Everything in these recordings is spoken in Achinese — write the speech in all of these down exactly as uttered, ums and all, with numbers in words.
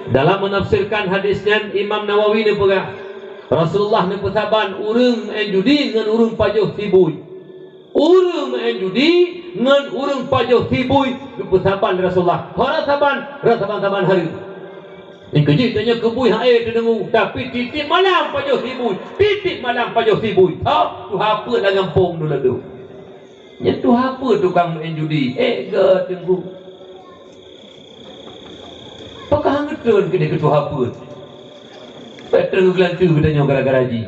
Dalam menafsirkan hadis nyan, Imam Nawawi neupeugah, Rasulullah neupeusaban ureuëng meu'en judi ngon ureuëng pajoh sibui. Ureuëng meu'en judi ngon ureuëng pajoh sibui geupeusaban lé Rasulullah. Ho rot saban, rot saban-saban hari. Nyang keujeuet tanyoe keubui hai teungoh, tapi tieb-tieb malam pajoh sibui, tieb-tieb malam pajoh sibui. Tho, tuha peuet lam gampông dulu tu. Nyan tuha peuet tukang meu'en judi. Eh, geuteungku. Pakon hana geutreun keu tuha peuet? Bèk treun geulanteue geutanyoe gara-gara jih.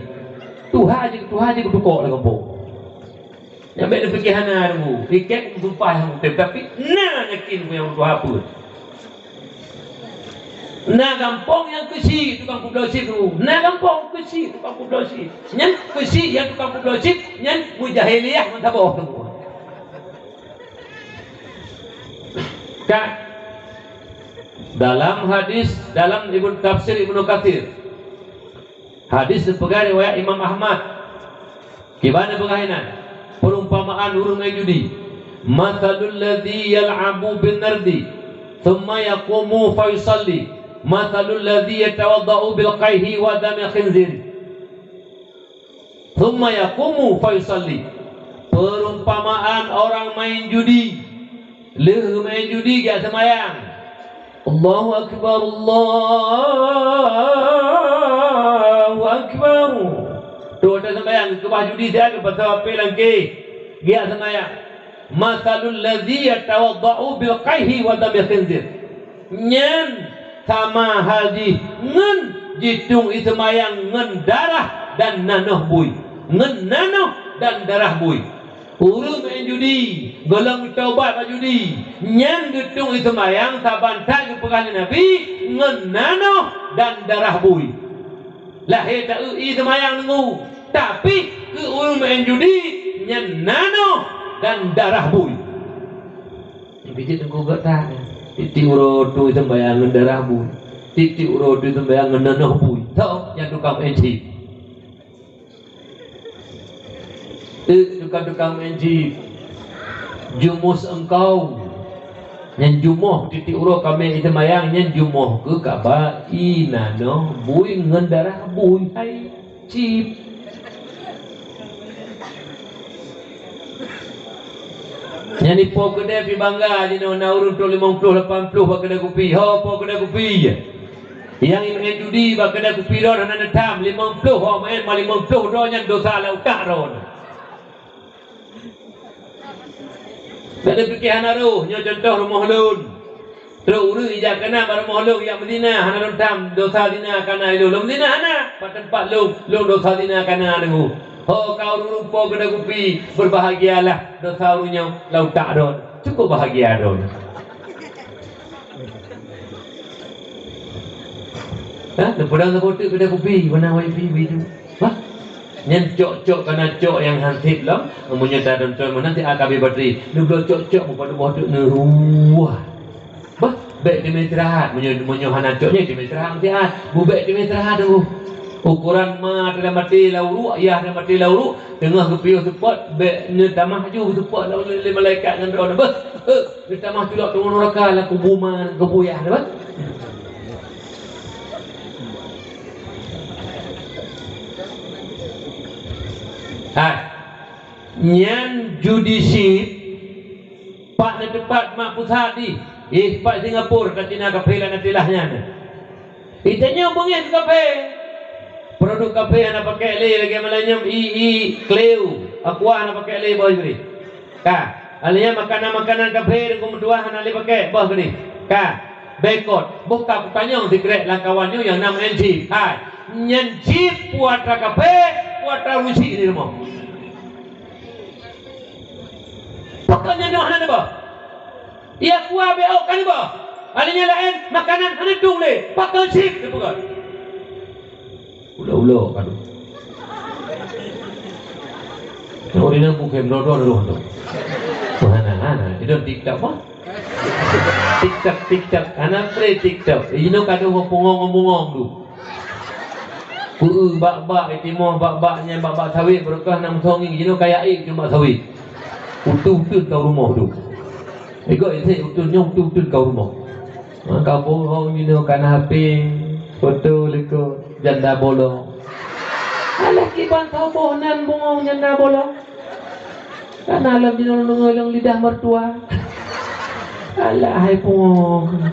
Tuha jih, tuha jih geutukok lam gampông. Nyang bèk neupike hana teungku. Ikèt meusumpah nyang beutôi, tapi na yakin nyang tuha peuet. Na gampông nyang keuchik tukang peubloe chip teungku. Na gampông keuchik tukang peubloe chip. Nyan keuchik nyang tukang peubloe chip, nyan meujahiliah meusaboh teungku. Ka dalam hadis, dalam Ibnu Tafsir Ibnu Katsir, hadis neupeugah riwayat Imam Ahmad. Kiban neupeugah inan, perumpamaan ureuëng meu'en judi. Matsalul ladzi yal'abu bin nardi, tsumma yaqumu fa yusalli. Matsalul ladzi yatawadda'u bil qaihi wa damil khinzir. Tsumma yaqumu fa yusalli. Perumpamaan orang main judi. Lheueh main judi geujak seumayang. Allahu akbar, Allahu akbar. Tu ata seumayang, keubah judi siat, geupasoe H P lam ké. Geujak seumayang. Matsalul ladzi yatawadda'u bil qaihi wa damil khinzir. Nyan sama hal jih ngon jitueng ie seumayang ngon darah dan nanoh bui. Ngon nanoh dan darah bui. Ureuëng meu'en judi, gohlom geutobat bak judi, nyan geutueng ie seumayang saban that geupeugah lé Nabi, ngon nanoh dan darah bui. Lahé ta-eu ie seumayang teungku, tapi keu ureuëng meu'en judi, nyan nanoh dan darah bui. Nyang pijit teungku geuh that. Tieb-tieb uroe tueng ie seumayang ngon darah bui. Tieb-tieb uroe tueng ie seumayang ngon nanoh bui. Tho, nyan tukang meu'en chip. Teuk tukang-tukang meu'en chip. Jumoh seungkau. Nyan jumoh tieb-tieb uroe ka mè ie seumayang, nyan jumoh keuh kaba ie nanoh bui ngon darah bui. Hai. Chip. Nyan ipo keudè pih bangga jinoe na ureuëng trok limong ploh lapan ploh bak keudè kupi. Ho po keudè kupi. Nyang imeu'en judi bak keudè kupi droe hana neutam, limong ploh ho meu'en, ma limong ploh droe nyan dosa lam utak droe. Bèk neupike hana roh, nyoe cuntoh rumoh lôn. Trok ureuëng ijak keunan bak rumoh lôn ijak meuzina, hana lôn tam dosa zina kana ilôn. Lôn meuzina hana, bak teumpat lôn, lôn dosa zina kana deungoe. Ho ka ureuëng rupo keudè kupi, berbahagialah dosa ureuëng nyoe lam utak droe. Cukup bahagia droe. Ha? Neupeudong saboh teuk keudè kupi, meunan wifi beuitu. Wah. Nyan cok-cok kana cok nyang hansét lom, meunyoe tadon-ton meunan siat ka abéh batri. Neubloe cok-cok meupadub boh teuk neuruwah. Bah, bèk teumé istirahat. Meunyoe, meunyoe hana cok nyan teumé istirahat meusiat. Bubèk teumé istirahat teungku. Ukoran ma teulah maté lam uruek, yah teulah maté lam uruek, teungoh geupiôh seupôt, bèk neutamah aju seupôt lom lé malaikat ngon droe. Bah, eh, neutamah culok teungoh nuraka lam kubu ma, kubu yah, bah. Hai, nyan judi chip, pat neuteupat mak pusat dih, ih, pat Singapura ka tina kaphé lam tilah nyan. Ih, tanyoe beungéh keu kaphé. Produk kaphé hana pakèk lé lagèe malam nyoe, i, i, Cleo, Aqua hana pakèk lé boh Idris. Ka, akhirnya makanan-makanan kaphé deungon meutuah hana lé pakèk boh keudeh. Ka, boikot. Boh ka kutanyong sikrek lam kawan nyoe nyang na meu'en chip. Hai, nyan chip peue atra kaphé, peue atra Rusi di rumoh. Pakon nyan nyoe hana neuboh? Ia kuah bèk ôk ka neuboh. Akhirnya laén makanan hana tueng lé. Pakon chip neupeugah. Ulo-ulo ka tu. Nyoe ureueng inong bukon meudroe-droe roh tu. Hana, hana. Idong TikTok mah. TikTok, TikTok. Hana pre TikTok. Inoe ka dong bungong-bungong tu. Keu bak-bak, itimoh bak-bak nyan, bak-bak sawét, barokah nam songing. Inoe kaya ék cuma sawét. Uteuen-uteuen kau rumoh tu. Igoe ise uteuen nyoe, uteuen-uteuen kau rumoh. Maka bohong jinoe kana H P, foto likot janda bolong. Alah kiban saboh nan bungong janda bolong. Kana lom jinoe deungoe lom lidah mertua. Alah hai bungong.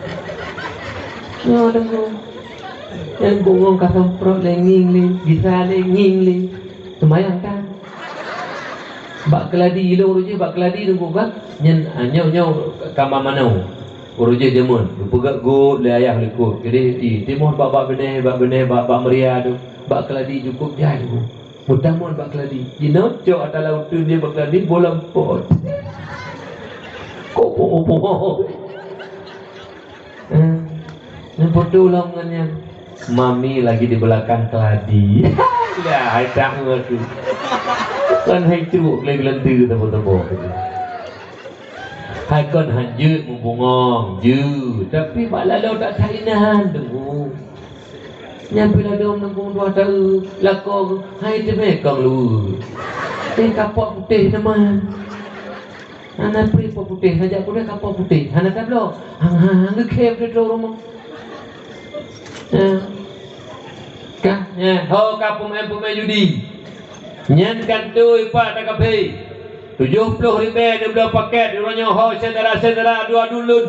Nyoe deungoe. Nyan bungong ka semprot lé ngieng lé, gisa lé ngieng lé. Seumayang kan? Bak keuladi, ilong uroe jih bak keuladi teungku kan? Nyan, ah, nyoe, nyoe kama manoe. Uroe jih jameun, geupeugöt gôt lé ayah likot. Jadi, i, timoh bak, bak binéh, bak binéh, bak, bak meuria tu. Bak keuladi cukôp jai teungku. Meutamon bak keuladi. Jinoe cok ata lam uteuen jih bak keuladi, boh lam pot. Kok boh-boh. Eh, nyan foto lom ngon nyan. Mami lagi di belakang keladi. Ya, hai tak mengaku. Kan hai truk lagi gelantu teuboh-teuboh. Hai kon hanjeuet meubungong, jeuet. Tapi bak laloe tak sainan deungoe. Nyan pih ladôm deungoe dua taeu, lakoe hai teumé kong luweue. Eh, kapok putéh teuma. Hana pri po putéh, sajak putéh ka po putéh. Hana tabloe. Hang, hang, hang geukhem di troh rumoh. Nyan. Ka, nyan. Ho ka peumaén-peumaén judi. Nyan kantô ipak ata kaphé. Tujoh ploh ribèe neubloe pakèt, uroe nyoe ho syedara-syedara adu-adu lôn.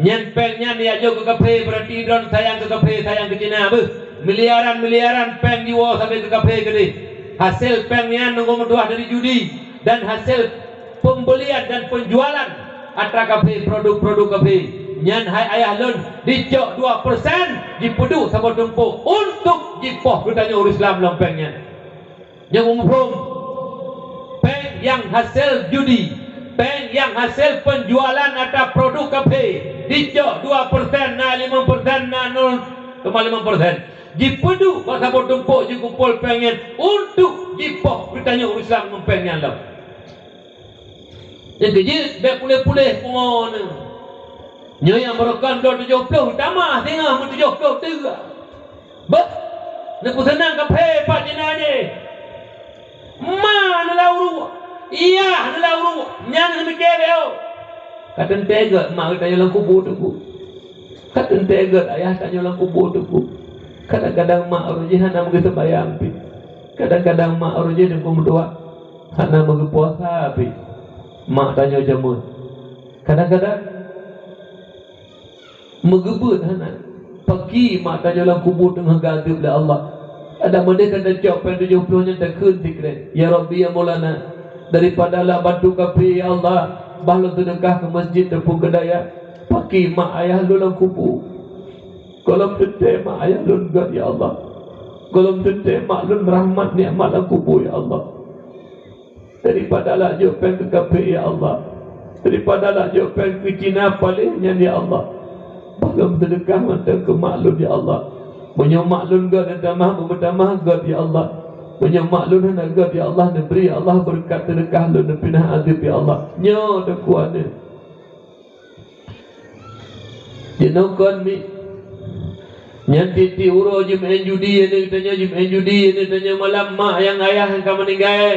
Nyan péng nyan jak jok keu kaphé, beurati droen sayang keu kaphé, sayang keu Cina beuh. Miliaran-miliaran péng jiwoe sabe keu kaphé keudeh. Hasé péng nyan deungoe meutuah dari judi dan hasé peumbelian dan peunjualan atra kaphé, produk-produk kaphé. Nyan hai ayah lôn, jicok dua persen, jipeuduek saboh tumpôk untuk jipoh geutanyoe ureueng Islam lam péng nyan. Nyoe muphom, péng nyang hasé judi, péng nyang hasé peunjualan atra produk kaphé, jicok dua persen, na limong persen, na nol koma limong persen. Jipeuduek bak saboh tumpôk jikumpol péng nyan untuk jipoh geutanyoe ureueng Islam ngon péng nyan lom. Nyang keujeuet bèk puléh-puléh pungo neuh. Nyoe nyang barokon dua tujoh ploh tamah singoh meutujoh ploh teuk. Beuh, neupeuseunang kaphé pat Cina jih. Ma neulau ruek, yah neulau ruek, nyan neumiké bèk oh. Ka teuntèe gèt mak geutanyoe lam kubu teungku. Ka teuntèe gèt ayah tanyoe lam kubu teungku. Kadang-kadang mak uroe jih hana meugeuseumbahyang pih. Kadang-kadang mak uroe jih teungku meutuah hana meugeupuasa pih. Mak tanyoe jameun. Kadang-kadang meugeubeuet hana. Paki mak tanyoe lam kubu teungoh geuadeueb lé Allah. Adak meudeh ka tacok péng tujoh ploh nyan takheun sikrek, "Ya Rabbi, ya Maulana, daripada lôn bantu kaphé, ya Allah, bah lôn seudeukah keu masjid teupeu keu dayah." Paki mak ayah lôn lam kubu. Gohlom teuntèe mak ayah lôn gèt, ya Allah. Gohlom teuntèe mak lôn rahmat nikmat lam kubu, ya Allah. Daripada lôn jok péng keu kaphé, ya Allah. Daripada lôn jok péng keu Cina paléh nyan, ya Allah. Bah lôn seudeukah mantong keu mak lôn, ya Allah. Meunyoe mak lôn gèt, tamah beumeutamah gèt, ya Allah. Meunyoe mak lôn hana gèt, ya Allah, neubri, ya Allah, beureukat seudeukah lôn, neupinah adeueb, ya Allah. Nyoe teungku aneuk. Jinoe kon mi. Nyan tiep-tiep uroe jimeu'en judi aneuk tanyoe, jimeu'en judi aneuk tanyoe malam mak nyang ayah nyang ka meuninggai.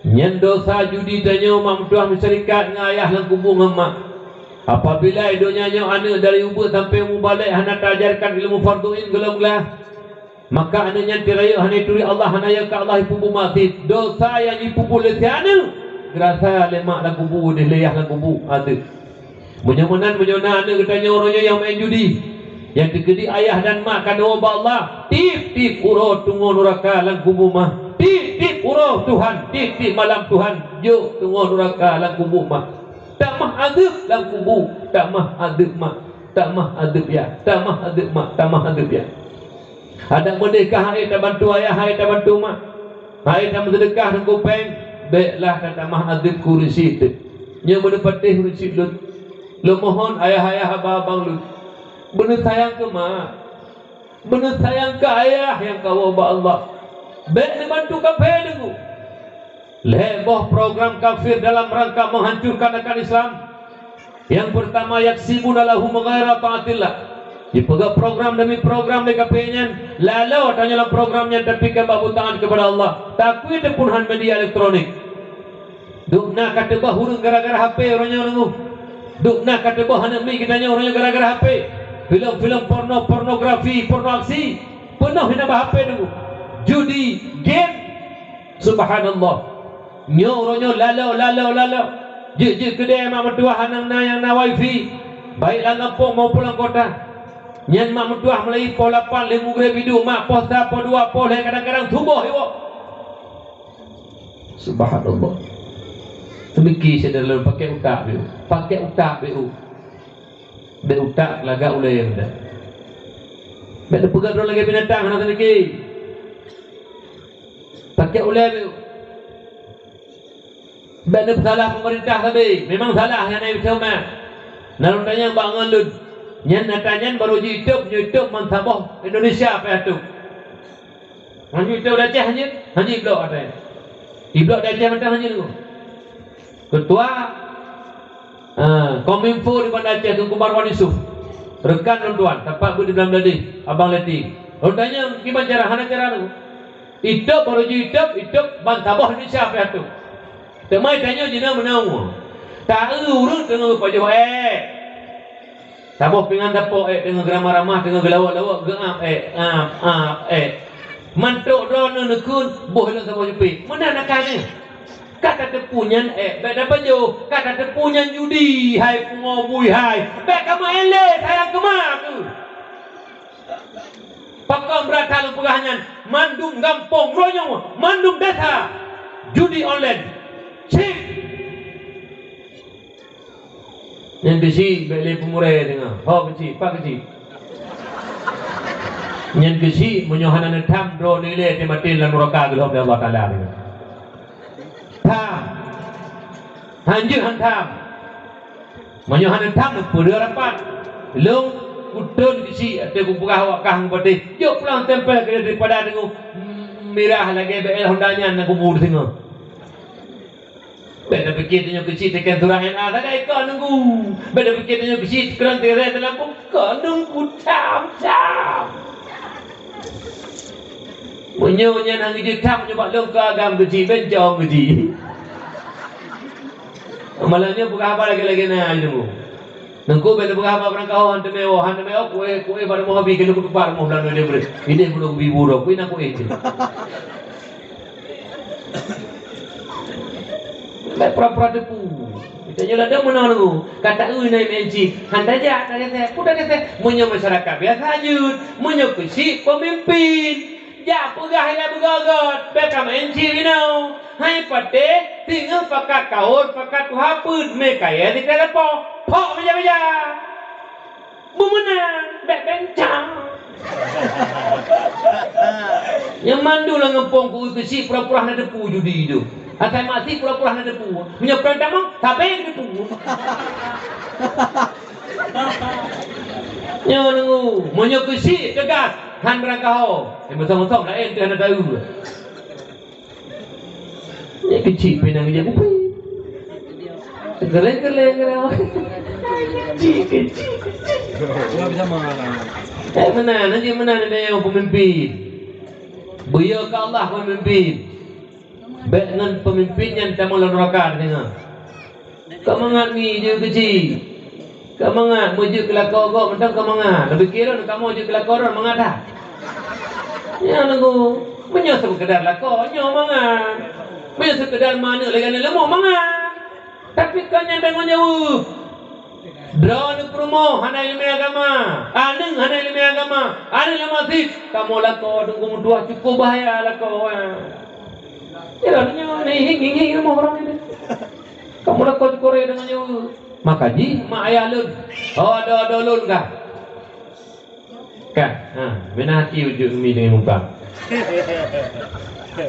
Nyan desya judi tanyoe mak meutuah meusyarikat ngon ayah lam kubu ngon mak. Apabila donya nyoe aneuk dari ubeut sampoe mubalek hana taajarkan ilmu fardhu ain gohlom glah, maka aneuk nyan teurayeuk hana turi Allah, hana yö keu Allah, jipeubuet maksiet. Desya nyang jipeubuet lé si aneuk geurasa lé mak lam kubu, deh lé yah lam kubu, aneuk. Meunyoe meunan, meunyoe na aneuk geutanyoe uroe nyoe nyang meu'en judi, nyang teukeudi ayah dan mak ka neuwoe bak Allah, tiep-tiep uroe teungoh nuraka lam kubu mah. Tiep-tiep uroe Tuhan, tiep-tiep malam Tuhan jok teungoh nuraka lam kubu mah. Tamah adeueb lam kubu, tamah adeueb mak, tamah adeueb yah, tamah adeueb mak, tamah adeueb yah. Adak meudeh ka hai tabantu ayah, hai tabantu mak, hai tameuseudeukah teungku péng, bèklah tatamah adeueb keu ureueng syiek teuh. Nyoe beuneupatéh ureueng syiek lôn. Lôn mohon ayah-ayah, abang-abang lôn, beuneusayang keu mak, beuneusayang keu ayah nyang ka woe bak Allah. Bèk neubantu kaphé teungku. Lhèe boh program kafir dalam rangka menghancurkan akan Islam. Nyang peurtama, yaksibuna lahum ghaira taatillah. Jipeugöt program demi program lé kaphé nyan, laloe tanyoe lam program nyan tapi kon bak beutaat keupada Allah. Takue teupeue han media elektronik. Dum na ka teubah ureueng gara-gara H P uroe nyoe deungoe. Dum na ka teuboh aneuk miet geutanyoe uroe nyoe gara-gara H P. Filem-filem porno, pornografi, porno aksi, peunoh na bak H P tu. Judi, game, subhanallah. Nyoe uroe nyoe lalo, lalo, lalo. Jeuet-jeuet keudè mak meutuah nyang na, nyang na wifi, baik lam gampông maupun lam kota. Nyan mak meutuah mulai poh lapan lheueh mugreb iduek, mak poh sa, poh dua, poh lhèe, kadang-kadang suboh iwoe. Subhanallah. Teumiki syedara lôn, pakai utak beu. Pakai utak beu. Bèk utak lagak ulèe benda. Bèk neupeugah droe lagèe binatang hana teumiki. Pakai ulèe beu. Bèk neupeusalah peumeurintah sabe. Memang salah nyan, hai Teungku. Na lôn tanyong bak ngon lôn. Nyan ata nyan barô jitôb, jitôb ban saboh Indonesia payah tôb. Hanjeuet di Aceh hanjeuet, hanjeuet iblok ata nyan. Iblok di Aceh mantong hanjeuet nyoe. Ketua, eh, Kominfo di Banda Aceh, Teungku Marwan Yusuf. Rekan lôn tuan, teumpat beuet di Blang Bladeh, Abang Leti. Lôn tanyong, kiban cara, hana cara tu. Itôb, barô jitôb, itôb ban saboh Indonesia payah tôb. Teuma tanyoe jinoe meunoe. Ta-eu ureueng teungoh geupajoh èk. Saboh pingan dapo èk teungoh geuramah-ramah, teungoh geulawok-lawok, geuap èk, ap, ap èk. Mantong droeneuh neukheun, boh lom saboh jipék. Meunan akai nyan. Ka tateupeue nyan èk, bèk tapajoh. Ka tateupeue nyan judi, hai pungo bui hai. Bèk kamoe lé sayang keumah keuh. Pakon brat that lôn peugah nyan, mandum gampông uroe nyoe, mandum desa judi online. Chip. Nyan keuchik bèk lé peumurée deungoe. Ho keuchik, pat keuchik. Nyan keuchik meunyoe hana neutham droeneuh ilèe teumaté lam nuraka geulhom lé Allah Taala deungoe. Tham. Hanjeuet han tham. Meunyoe hana tham, peue rapat. Lôn kutôn keuchik ateueh kupeugah awak kah ngon patéh. Jok pulang tempel keu daripada deungoe mirah lagèe B L Honda nyan nyang kubu deungoe. Bèk tapike tanyoe keuchik teken surat N A sagai ka nunggu. Bèk tapike tanyoe keuchik keunan tirèe teulampu ka nunggu tham-tham. Meunyoe nyan hana geujeuet tham nyoe bak lôn keu agam keuchik, bèk cong keuchik. Malam nyoe peugah haba lagèe-lagèe na nyoe. Teungku bèk neupeugah haba barangkaho han teumé woe, han teumé woe, kuéh, kuéh bak rumoh Abi keuneuk kutupat rumoh bulan Desember. Idéh bunoe kubi bu droe, kuéh na kuéh teuh. Bèk pura-pura teupeue. Geutanyoe ladôm meunoe nunggu. Ka ta-eu na M N C, han tajak, tagesé, peue tagesé. Meunyoe masyarakat biasa jeuet, meunyoe keuchik peumimpin. Jak peugah ilèe beugöt-göt, bèk ka M N C inoe. Hai patéh, singoh pakat kaot, pakat tuha peuet, mé kayèe sitelepon. Phok meja-meja. Beumeunan, bèk beuncang. Nyang mandum lam gampông ku keuchik pura-pura hana teupeue judi tu. Asai maksiet pura-pura hana teupeue. Meunyoe pran tamong, sabe teupeue. Nyoe nunggu, meunyoe keuchik teugas, han beurangkaho. Eh, meusom-meusom laén teuh hana taeu. Nyan keuchik pih na geujak kupi. Gereng-gereng, gereng. Keuchik, keuchik, keuchik. Eh, meunan, hanjeuet meunan, ada nyang peumimpin. Beuyoe keu Allah peumimpin. Bèk ngon peumimpin nyan tamong lam nuraka deungoe. Ka mangat mi jeuet keuchik. Ka mangat meujeuet keu lakoe gob mantong ka mangat. Leubeh keu lôn kamoe jeuet keu lakoe droe mangat that. Nyan nunggu. Meunyoe seukeudar lakoe nyoe mangat. Meunyoe seukeudar ma aneuk lagèe aneuk leumo mangat. Tapi kon nyan tanggong jaweueb. Droeneuh peurumoh hana ileumèe agama, aneuk hana ileumèe agama, aneuk lam masjid, kamoe lakoe deungon meutuah cukôp bahaya lakoe. Nyoe nyoe nihing-hing rumoh ureueng nyan. Kamoe lakoe cukôp raya deungon nyoe. Maka jih mak ayah lôn, oh adoe-adoe lôn kah. Kan? Ha, meunan até ujeuen mi deungon muka.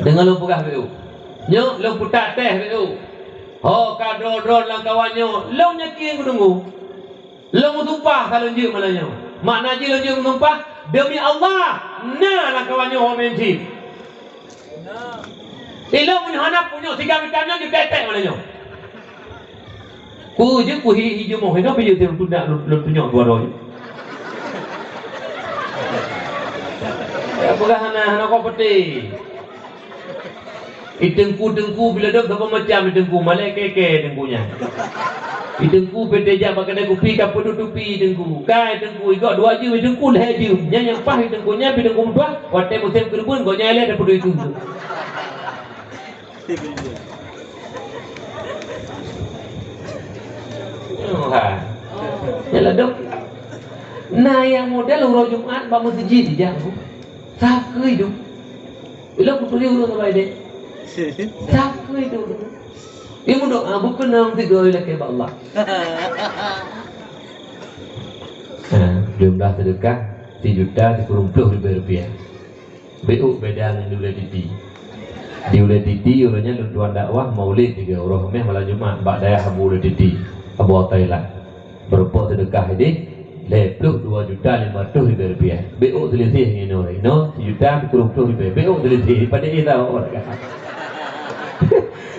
Deungon lôn peugah beu. Nyoe lôn peutak teh beu. Ho ka droe-droe lam kawan nyoe, lôn yakin keudeungoe. Lôn meusumpah ka lôn jeuet malam nyoe. Makna jih lôn jeuet meusumpah, demi Allah, na lam kawan nyoe ho M N C. Ilôn meunyoe hana punyok siga mita nyoe jeuet tek-tek malam nyoe. Ku jeuet ku hi, hi jumoh inoe pih jeuet lôn tundak lôn, lôn tunyok dua droe. Ya peugah hana, hana kau peti. Di teungku-teungku bila dong saboh macam di teungku, malèe kèe-kèe teungku nyan. Di Teungku P T jak bak keude kupi ka peuduek tupi Teungku. Kai Teungku, igok dua jeuem Teungku, lhèe jeuem. Nyan nyang paih Teungku nyan pi Teungku meutuah, watèe musém keureubeuen gobnyan lé dapeuduek itu. Tuhan. Nyan ladôm. Na nyang model uroe Jumat bak meuseujid dijak. Sakeue idup. Ilôn kutuléh ureueng sabai deh. Sakeue idup. Dia meudoa beukeunong tiga hari lakèe bak Allah. Ha, jumlah sedekah sijuta sikureueng ploh ribèe rupiah. Beuh beda ngon di Ulèe Titi. Di Ulèe Titi, uroe nyan lôn tuan dakwah maulid tiga uroe meh malam Jumat bak dayah Abu Ulèe Titi, Abu Athaillah. Beureumpok seudeukah idéh lhèe ploh dua juta lima ratus ribèe rupiah. Beuh seulisih ngon inoe. Inoe sijuta sikureueng ploh ribèe. Beuh seulisih. Padahai tahu.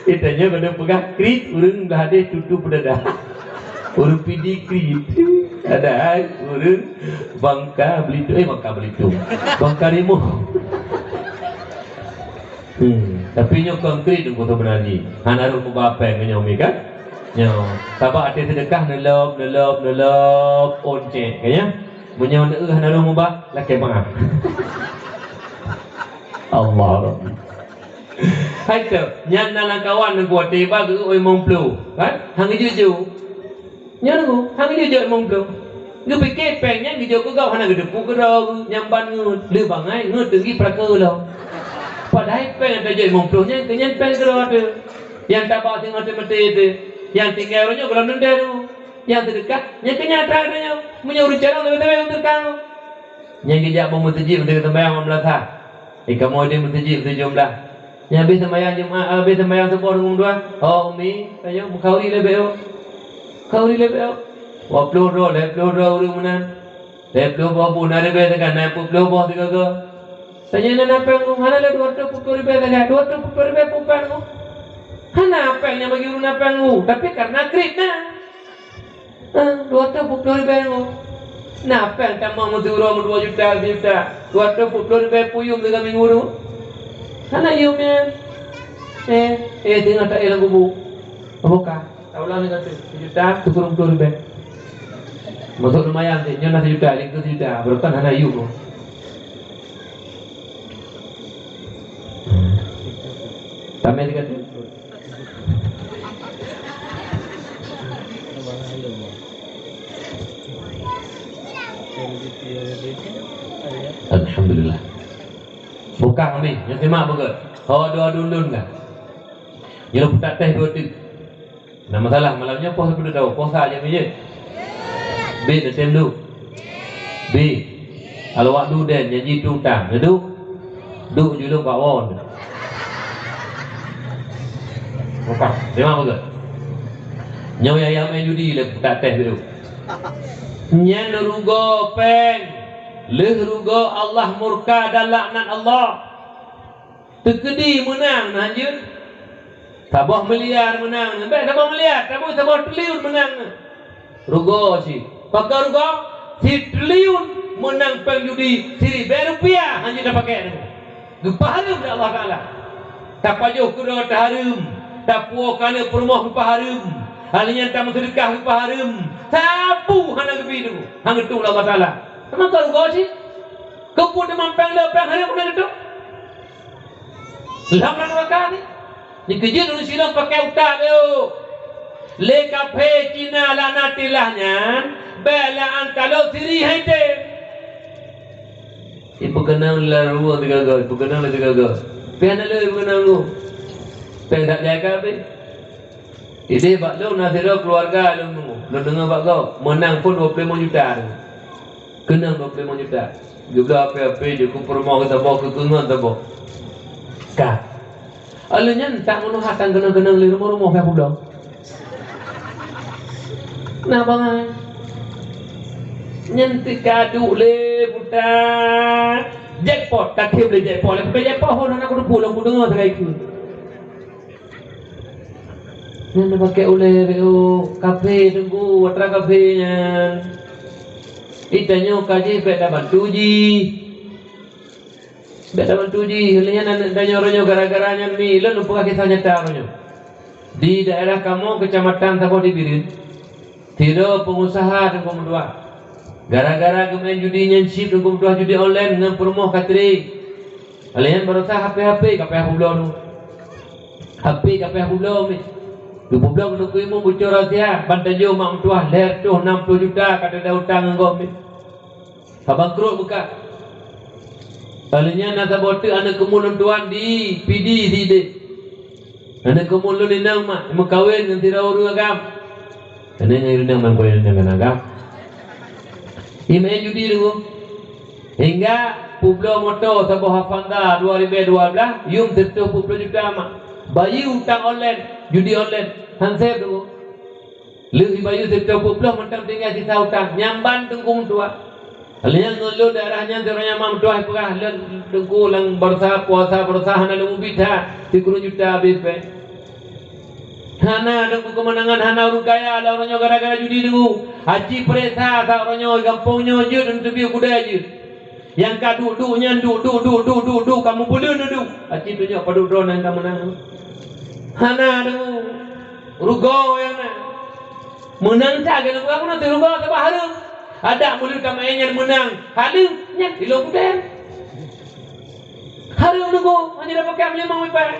Itanya kena peugah krit, ureueng dah hadéh tutup dada. Ureueng Pidie krit. Ada ai ureueng Bangka Belitung, eh, Bangka Belitung. Bangka Timur. Hmm, tapi nyoe konkret Teungku seubeuna jih. Hana rhot meuba péng nyoe mi kan? Nyoe, sabab até seudeukah neulop, neulop, neulop, oncet kan nyan. Meunyoe neueu hana rhot meuba, lakèe meu'ah. Allah Rabbi. Hai teuh, nyan na lam kawan Teungku até ba geueu limong ploh, kan? Hana geujok-jok. Nyan Teungku, hana geujok limong ploh. Geupike péng nyan geujok keu gob hana geuteupeue keudroe, nyang ban ngeut, lheueh bangai ngeut teungi peuraka lom. Padahai péng nyang tajok limong ploh nyan keu nyan péng keudroe teuh. Nyang taba singoh teuh meuté teuh. Nyang tinggai uroe nyoe gohlom teuntèe teuh. Nyang seudeukah, nyang keu nyan that teuh nyoe. Meunyoe ureueng carông leubeh-leubeh ureueng teuka. Nyang geujak bak meuseujid untuk seumayang lam meunasah. Di kamoe di meuseujid tujoh blah. Nyang habéh seumayang Jumat, habéh seumayang suboh rhueng dua. Oh, Umi, ayo, meukauri lé beuh. Kauri lé beuh. Dua ploh droe, lhèe ploh droe ureueng meunan. Lhèe ploh boh bu na ribèe sagai, na peuet ploh boh sigoe-goe. Tanyoe na péng, hana lé dua ratus peuet ploh ribèe sagai, dua ratus peuet ploh ribèe peupan. Hana péng nyang bagi ureueng na péng, tapi karena krit na. Eh, dua ratus peuet ploh ribèe nyoe. Na péng tamong meusiuroe dua juta, sijuta. Dua ratus peuet ploh ribèe peue yum sigoe minggu tu. Hana yum nyan. Eh, eh, singoh taéh lam kubu. Buka. Taulang sigoe tu. Sijuta, sikureueng ploh ribèe. Masuk lumayan sih, nyoe na sijuta, lingkeu sijuta. Berarti hana yum. Tamé sigoe tu. Alhamdulillah. Bukan habéh, nyoe simak beugét. Ho dua dulun kan. Nyoe peutak teh dua teuk. Nah, masalah malam nyoe poh sibeudôh, posa jak meuseujid. Bit neutem duek. Bit. Kalau wak duek den, janji tu utang. Neuduek. Duek julong bak won. Bukan. Memang betul. Nyoe yah main judi lé peutak teh tu. Nyan rugoe péng. Lheueh rugoe Allah murka dan laknat Allah. Teukeudi meunang na hanjeuet. Saboh miliar meunang, bèk saboh miliar, saboh, saboh triliun meunang. Rugoe cit. Pakon rugoe? Sitriliun meunang péng judi siribèe rupiah hanjeuet tapakèk. Geupeuhareuem lé Allah Taala. Tapajoh keudroe tahareuem, tapuwoe keuneuk peurumoh geupeuhareuem, hal nyan tameuseudeukah geupeuhareuem, sapeue hana geubri, hana geutueng lé Allah Taala. Maka rugoe cit. Keupeue teuma péng le péng hareuem hana geutueng? Lam neuraka ni. Dikeujeuet ureueng silop pakèk utak tu. Lé kafé Cina laknatillah nyan, bèk la'an taloe sirih hai tem. Ipeukeunong lé ruweueng sigoe-goe, ipeukeunong lé sigoe-goe. Pih hana lé ipeukeunong lu. Péng that jai ka habéh. Idéh bak lôn na sidroe keuluwarga lôn deungoe, lôn deungoe bak gob, meunang phôn dua ploh limong juta tu. Keunong dua ploh limong juta. Geubloe api-api, jeuet keu peurumoh geuh saboh, keu keungon saboh. Ka. Alheuh nyan tak meunoe hatan keunong-keunong lé rumoh-rumoh ka peubloe. Nah, bangai. Nyan teuka duek lé buta. Jackpot, takhém lé jackpot. Lé buta jackpot, hon hana kuteupeu lôn kudeungoe sagai keu. Nyan tapakèk ulèe beu kafé teungku, atra kafé nyan. Di tanyoe ka jih bèk tabantu jih. Bèk tabantu jih. Lheuh nyan aneuk tanyoe uroe nyoe gara-gara nyan mi, lôn peugah kisah nyata uroe nyoe. Di daerah kamoe keucamatan saboh di Bireuen, Sidroe peungusaha teungku meutuah. Gara-gara geumeu'en judi nyan cit teungku meutuah, judi online ngon peurumoh ka tré. Lheuh nyan baroesa H P-H P ka payah peubloe teungku. H P ka payah peubloe miet. Geupeubloe keu teungku imum bucok rahsia, ban tajok mak meutuah lhèe reutôh nam ploh juta ka tada utang ngon gob miet. Ka bangkrot beuka. Lheuh nyan na saboh teuk aneuk keumuen lôn tuan di Pidie sideh. Aneuk keumuen lôn inong mak, meukawen ngon sidroe ureueng agam. Aneuk ngon inong mak, meukawen ngon agam. Imeu'en judi dulu. Hingga peubloe moto saboh Avanza dua ribèe dua blah, yum sireutôh peuet ploh juta mak. Bayeue utang online, judi online, han sép dulu. Lheuh jibayeue sireutôh peuet ploh mantong tinggai sisa utang, nyan ban teungku meutuah. Lheuh nyan ngon lôn daerah nyan, sidroe nyang mak meutuah peugah lôn teungku, lam baroesa puasa, baroesa hana lôn ubit that, sikureueng juta habéh pèng. Hana teungku keumeunangan, hana ureueng kaya lam uroe nyoe gara-gara judi teungku. Aci peuresa that uroe nyoe gampông nyoe jeuet, neuteubiet keudè jeuet. Nyang ka duek-duek nyan duek, duek, duek, duek, duek, duek, ka meubuleuen duek. Aci tunyok padub droe nyang ka meunang. Hana deungoe. Rugoe nyang na. Meunang cit, keuneuk peugah meunan, rugoe sabab hareuem. Adak meuleueh tameu'en nyan meunang. Hareuem nyan ilong kutém. Hareuem rugoe, hana dapat meunyoe limong meupat.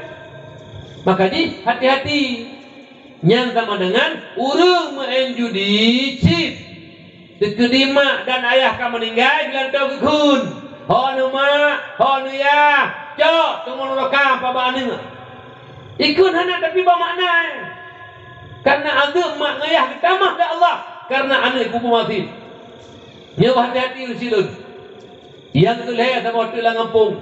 Maka jih, hati-hati. Nyan sama dengan ureueng meu'en judi cit. Teukeudi mak dan ayah ka meuninggai, geulantoe geukheun, "Ho neumak, ho neuyah, cok teumon roka pabak aneuk." Ikheun hana tapi bak makna, eh. Karena azeub mak ngon yah geutamah lé Allah karena aneuk kubu masin. Nyoe hati-hati ureueng silôn. Nyang keu lhèe saboh teuk lam gampông.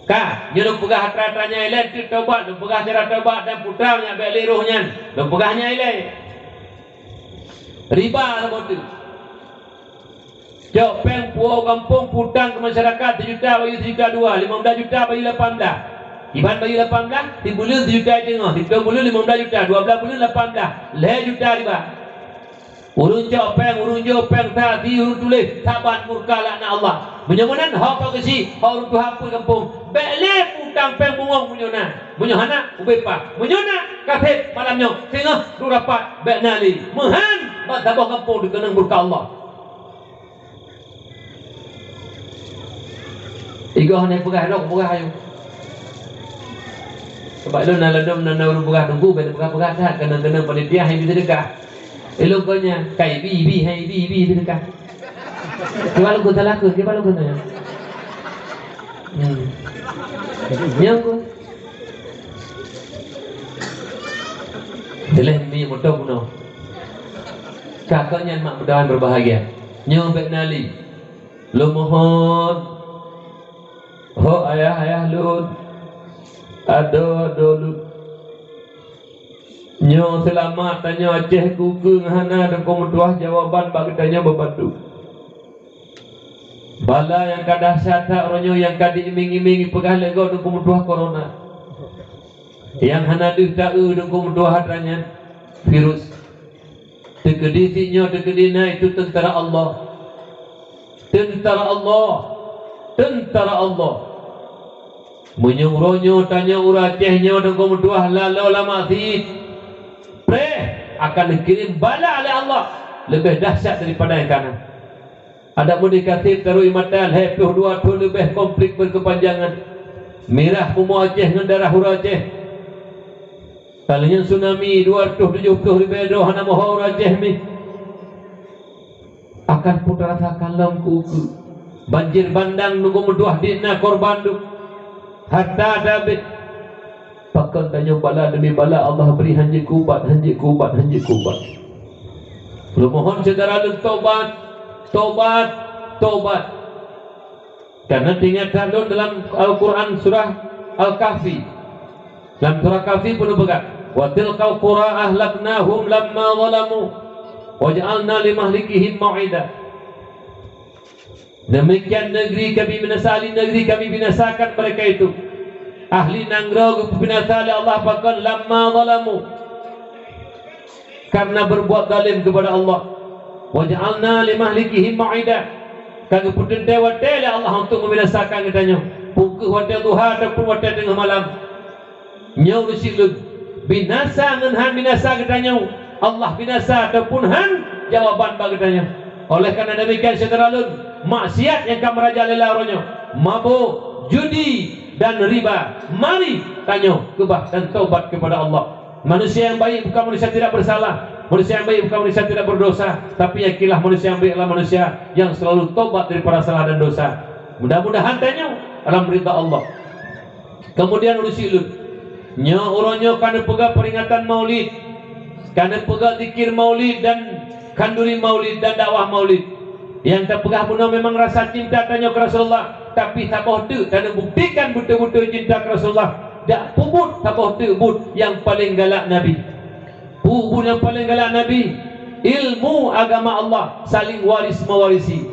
Ka, nyoe lôn peugah atra-atra nyang ilèe, teuk tobat, lôn peugah cara tobat dan putra nyang bèk lé roh nyan. Lôn peugah nyang ilèe. Riba saboh teuk. Cok pèng puwoe gampông, putang keu masyarakat, sijuta bayeue sijuta dua, limong blah juta bayeue lapan blah. Kiban bayeue lapan blah, sibuleuen sijuta teungoh, siplôh buleuen limong blah juta, dua blah buleuen lapan blah, lhèe juta riba. Ureueng cok pèng, ureueng jok pèng, tadi ureueng tuléh, saban murka laknat Allah. Meunyoe meunan, ho pakeusi, ho ureueng tuha peuet gampông, bèk lé putang pèng bungöng meunyoe na. Meunyoe hana, ubé paih. Meunyoe na, ka sép malam nyoe, singoh duek rapat, bèk na lé. Meuhan, ban saboh gampông dikeunong murka Allah. Igoe hana peugah, lôn peugah ayue. Sabab lôn na ladôm na, na ureueng peugah teungku, bèk peugah-peugah that, keunong-keunong panitia hai bi seudeukah. Ilôn kon nyan, kai bi, bi, hai bi, bi seudeukah. Kiban lôn kon salah kon, kiban lôn kon nyan. Hmm. Nyang kon. Dilèe mi moto bunoe. Ka kon nyan mak meutuah berbahagia. Nyoe bèk na lé. Lôn mohon, ho ayah-ayah lôn, adoe-adoe lôn. Nyoe seulamat tanyoe Aceh keu ukeue hana teungku meutuah jawaban bak geutanyoe beubandum. Bala nyang ka dahsyat that uroe nyoe nyang ka diiming-iming ipeugah lé gob teungku meutuah corona. Nyang hana deuh taeu teungku meutuah atra nyan virus. Teukeudi sit nyoe, teukeudi na, itu teuntara Allah. Teuntara Allah. Teuntara Allah. Meunyoe uroe nyoe tanyoe ureueng Aceh nyoe teungku meutuah laloe lam maksiet, preh akan geukirém bala lé Allah leubeh dahsyat daripada nyang ka na. Adak meudeh ka sép tarui mata lhèe ploh dua thôn leubeh konflik berkepanjangan. Mirah bumoe Aceh ngon darah ureueng Aceh. Ka lheueh nyan tsunami dua reutôh tujoh ploh ribèe droe hana meuho ureueng Aceh mi. Akan peue tarasakan lom keu ukeue. Banjir bandang teungku meutuah dit na korban tu. Harta tabét. Pakon tanyoe bala demi bala Allah bri han jeuet keu ubat, han jeuet keu ubat, han jeuet keu ubat. Lôn mohon syedara lôn tobat, tobat, tobat. Karena teuingat that lôn dalam Al-Quran surah Al-Kahfi. Lam surah Kahfi peue neupeugah, "Wa tilkal qura ahlaknahum lamma zalamu wa ja'alna limahlikihim mau'ida." Demikian negeri kami binasa, ahli negeri kami binasakan mereka itu. Ahli nanggroe geupinasa lé Allah pakon lamma zalamu. Karena berbuat zalim kepada Allah. Wa ja'alna limahlikihim mau'ida. Ka geupeuteuntèe watèe lé Allah untuk membinasakan geutanyoe. Peu kheueh watèe duha ataupun watèe teungoh malam. Nyoe geusyik lôn. Binasa ngon han binasa geutanyoe. Allah binasa ataupun han, jawaban bak geutanyoe. Oleh karena demikian, syedara lôn, maksiat nyang ka meurajalela uroe nyoe, mabök, judi, dan riba. Mari tanyoe keubah dan taubat kepada Allah. Manusia yang baik bukan manusia tidak bersalah. Manusia yang baik bukan manusia tidak berdosa. Tapi yakinlah, manusia yang baik adalah manusia yang selalu taubat daripada salah dan dosa. Mudah-mudahan tanyoe dalam ridha Allah. Kemudian urusi ulôn. Nyoe uroe nyoe ka neupeugah peringatan Maulid, ka neupeugah zikir Maulid dan khanduri Maulid dan dakwah Maulid. Nyang tapeugah bunoe memang rasa cinta tanyoe keu Rasulullah, tapi saboh teuk taneubuktikan beutôi-beutôi cinta keu Rasulullah, dak peubuet saboh teuk buet nyang paleng galak Nabi. Peue buet nyang paleng galak Nabi? Ilmu agama Allah, saling waris mewarisi.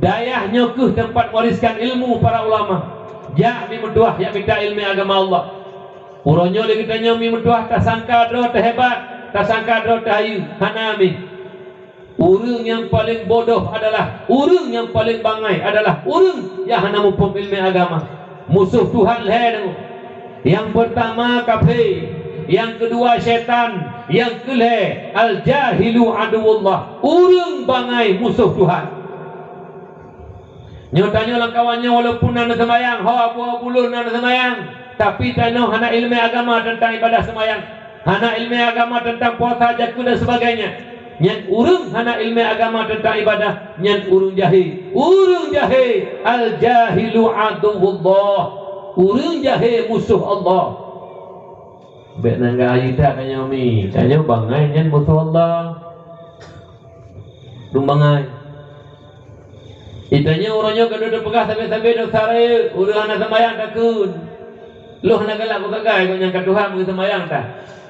Dayah nyoe kheueh teumpat mewariskan ilmu para ulama. Jak mi meutuah, jak mita ileumèe agama Allah. Uroe nyoe lé geutanyoe mi meutuah, tasangka droe teuhebat, tasangka droe teuhayeue, hana mi. Ureuëng nyang paleng bodoh adalah, ureuëng nyang paleng bangai adalah ureuëng nyang hana muphom ileumèe agama. Musoh Tuhan lhèe deungoe. Nyang peurtama kafé, nyang keudua syètan, nyang keulhèe al-jahilu aduwullah, ureuëng bangai musoh Tuhan. Nyoe tanyoe lam kawan nyoe walaupun na neuseumayang, ho abu-abu lôn na neuseumayang, tapi tanyoe hana ileumèe agama teuntang ibadah seumayang. Hana ileumèe agama teuntang puasa, zakeuet dan sebagainya. Nyan ureuëng hana ileumèe agama teuntang ibadah, nyan ureuëng jahé. Ureuëng jahé, al-jahilu aduwwullah. Ureuëng jahé musoh Allah. Bèk nan geuayu that tanyoe mi, tanyoe bangai nyan musoh Allah. Dum bangai. Itanyoe uroe nyoe ka deuh teupeugah sabé-sabé dosa rayeuk, ureuëng hana seumayang takheun. Lôn hana galak kusagai gobnyan ka tuha meugeuseumayang ta.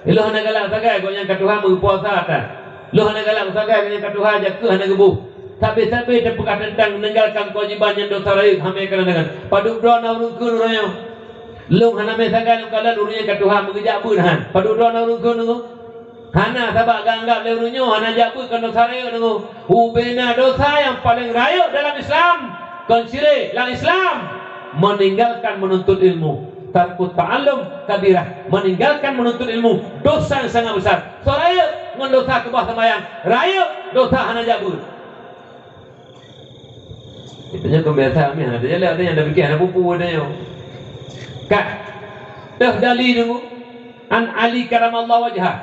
Lôn hana galak sagai gobnyan ka tuha meupuasa ta. Lôn hana galak kusagai gobnyan ka tuha jakeuh hana geuboh. Sabé-sabé teupeugah teuntang meninggalkan keuwajiban nyang dosa rayeuk hamé keunan-keunan. Padub droe na ureuëng kheun uroe nyoe. Lôn hana mé sagai lôn kalon ureuëng nyang ka tuha meugeujak beuet han. Padub droe na ureuëng kheun nyoe. Hana, sabab geuanggab lé ureuëng nyoe hana jak beuet keu dosa rayeuk deungoe. Ubena dosa nyang paleng rayeuk dalam Islam, kon syirik lam Islam, meninggalkan menuntut ilmu. Tarkut ta'allum kabirah, meninggalkan menuntut ilmu, dosa yang sangat besar. Soe rayeuk ngon dosa keubah seumayang, rayeuk dosa hana jak beuet. Itu nyoe kebiasaan mi, ada jalan ada yang dah fikir, ada pupu ada nyoe. Kak, dah dali nunggu. An Ali karamallahu wajhah,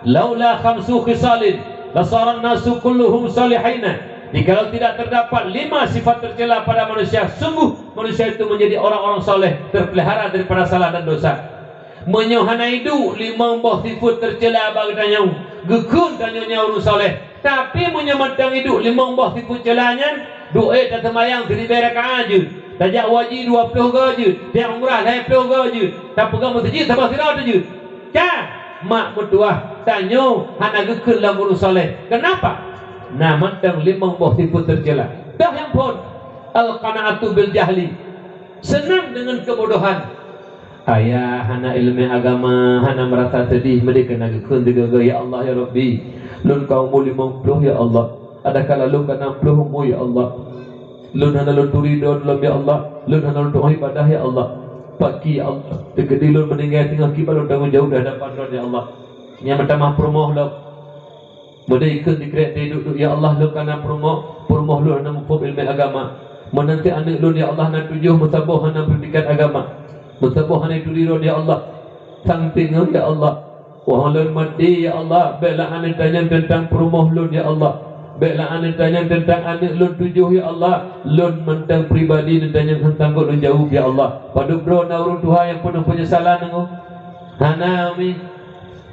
"Laula khamsu khisalin lasaran nasu kulluhum salihina." Jikalau tidak terdapat lima sifat tercela pada manusia, sungguh manusia itu menjadi orang-orang saleh, terpelihara daripada salah dan dosa. Meunyoe hana iduek limong boh sifat tercela bak geutanyoe, geukheun tanyoe nyan ureuëng saleh. Tapi meunyoe mantong iduek limong boh sifat cela nyan, duek taseumayang siribèe rakaat jeuet, tajak haji dua ploh goe jeuet, tajak umrah lhèe ploh goe jeuet, tapeugah meuseujid saboh sidroe teujeuet. Ka, mak meutuah, tanyoe hana geukheun lom ureuëng saleh. Keunapa? Na mantong limong boh sifat tercela. Toh nyang phôn, al-qana'atu bil jahli, seunang deungon keubodohan. Ayah hana ileumèe agama, hana meurasa seudih, meudeh keu na geukheun sigoe-goe, "Ya Allah, ya Rabbi, lôn ka umu limong ploh, ya Allah. Adakala lôn ka nam ploh umu, ya Allah. Lôn hana lôn turi droe lom, ya Allah. Lôn hana lôn tu'oh ibadah, ya Allah. Pakri, ya Allah, teukeudi lôn meuninggai, singoh kiban lôn tanggong jaweueb di hadapan Droe, ya Allah." Nyang meutamah peurumoh lom. Meudeh ikheun dikrek teuduek-duek, "Ya Allah, lôn ka na peurumoh, peurumoh lôn hana muphom ileumèe agama. Meunan cit aneuk lôn, ya Allah, na tujoh, meusaboh hana pendidikan agama. Meusaboh hana turi droe, ya Allah. Sang teungoh, ya Allah. Wahai lôn maté, ya Allah, bèk lôn aneuk tanyong teuntang peurumoh lôn, ya Allah. Bèk lôn aneuk tanyong teuntang aneuk lôn tujoh, ya Allah. Lôn mantong pribadi lôn tanyong hana sanggob lôn jaweueb, ya Allah." Padub droe na ureuëng tuha nyang peunoh peunyesalan nyoe? Hana, mi.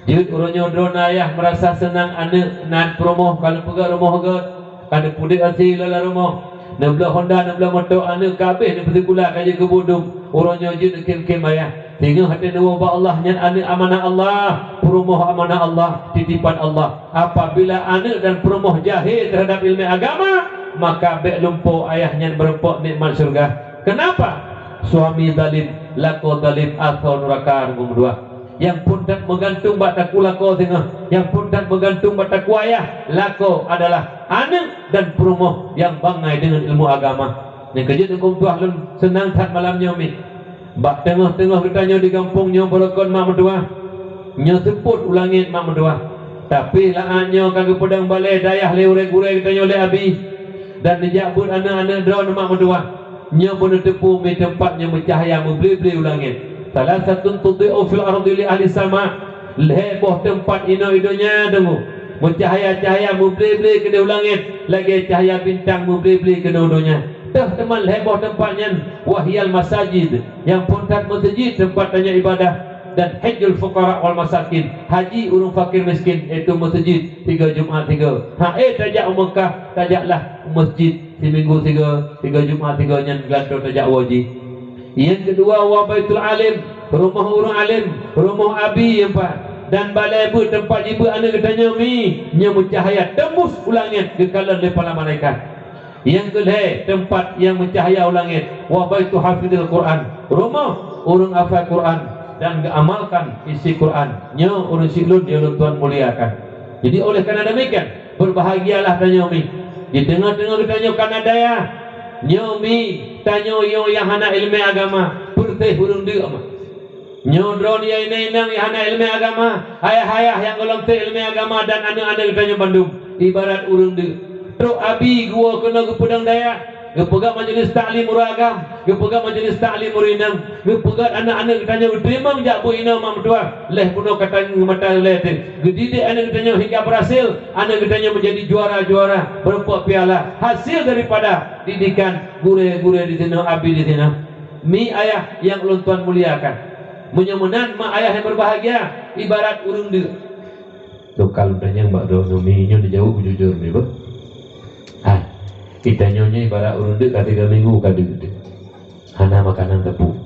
Jeuet uroe nyoe droeneuh ayah meurasa seunang aneuk na peurumoh, ka neupeugöt rumoh göt, ka neupeuduek asie lom lam rumoh. Neubloe honda, neubloe moto, aneuk ka habéh neupeusikula ka jeuet keu buet dum. Uroe nyoe jeuet neukhém-khém ayah. Singoh até neuwoe bak Allah, nyan aneuk amanah Allah, peurumoh amanah Allah, titipan Allah. Apabila aneuk dan peurumoh jahé teuhadab ileumèe agama, maka bèk lumpo ayah nyan meureumpok nikmat syeuruga. Keunapa? Suami zalim, lakoe zalim, asoe nuraka, rugoe meuduah. Nyang phôn that meugantung bak takue lakoe singoh, nyang phôn that meugantung bak takue ayah. Lakoe adalah aneuk dan peurumoh nyang bangai deungon ilmu agama. Nyang keujeuet ngon tuah lôn seunang that malam nyoe mi. Bak teungoh-teungoh geutanyoe di gampông nyoe beurokon mak meutuah. Nyoe seupôt u langét mak meutuah. Tapi lam nyoe ka geupeudong balée dayah lé ureuëng gurée geutanyoe lé Abi, dan neujak beuet aneuëk-aneuëk droeneuh mak meutuwah. Nyoe beuneuteupeu mi teumpat nyang meucahya meuble-ble u langét. Salasatun tudhi'u fil ardi li ahli sama. Lhée boh teumpat inoe i donya deungoe, meucahya-cahya meuble-ble keudeh u langét, lagée cahya bintang meuble-ble keunoe donya. Teuh teuma lhée boh teumpat nyan, wahiyal masajid, nyang phon that meuseujid teumpat tanyoe ibadah, dan hajjul fuqara wal masakin, haji ureuëng fakir miskin, yaitu meuseujid tiga Jumat tiga. Ha, eh, tajak u Meukah, tajaklah meuseujid siminggu tiga, tiga Jumat tiga nyan geulantoe tajak u haji. Nyang keudua, wa baitul alim, rumoh ureuëng alim, rumoh Abi nyang pat, dan balée beuet teumpat jibeuet aneuëk geutanyoe mi, nyang meucahya teumbus u langét geukalon lé para malaikat. Nyang keulhée teumpat nyang meucahya u langét, wa baitu hafidil Quran, rumoh ureuëng hafai Quran dan geuamalkan isi Quran. Nyoe ureuëng siklon nyang lôn tuan muliakan. Jadi oleh karena demikian, berbahagialah tanyoe mi. Di teungoh-teungoh geutanyoe kana dayah, nyoe mi tanyoe nyoe nyang hana iéleumé agama, peureuteh ureuëng deuk ma. Nyoe droeneuh inong-inong nyang hana iéleumé agama, ayah-ayah nyang gohlom teuiéleumé agama dan aneuëk-aneuëk geutanyoe bandum, ibarat ureuëng deuk. Trok Abi geuwoe keunoe geupeudong dayah, geupeugah majelis taklim ureuëng agam, geupeugah majelis taklim ureuëng inong, geupeugah aneuëk-aneuëk geutanyoe geuteurimong jak beuet inoe mak meutuwah, lheueh bunoe ka tangieng mata lheueh teuh. Geudidik aneuëk geutanyoe hingga berhasil, aneuëk geutanyoe menjadi juara-juara, beureumpok piala, hasil daripada didikan gurée-gurée di sinoe, Abi di sinoe. Mi ayah nyang ulôn tuan muliakan. Meunyoe meunan mak ayah nyang berbahagia, ibarat ureuëng deuk. Lokal tanyong bak droeneuh mi nyoe neujaweueb jujur mi beuh. Hai, geutanyoe nyoe ibarat ureuëng deuk ka tiga minggu ka deuk teuh. Hana makanan teupeu.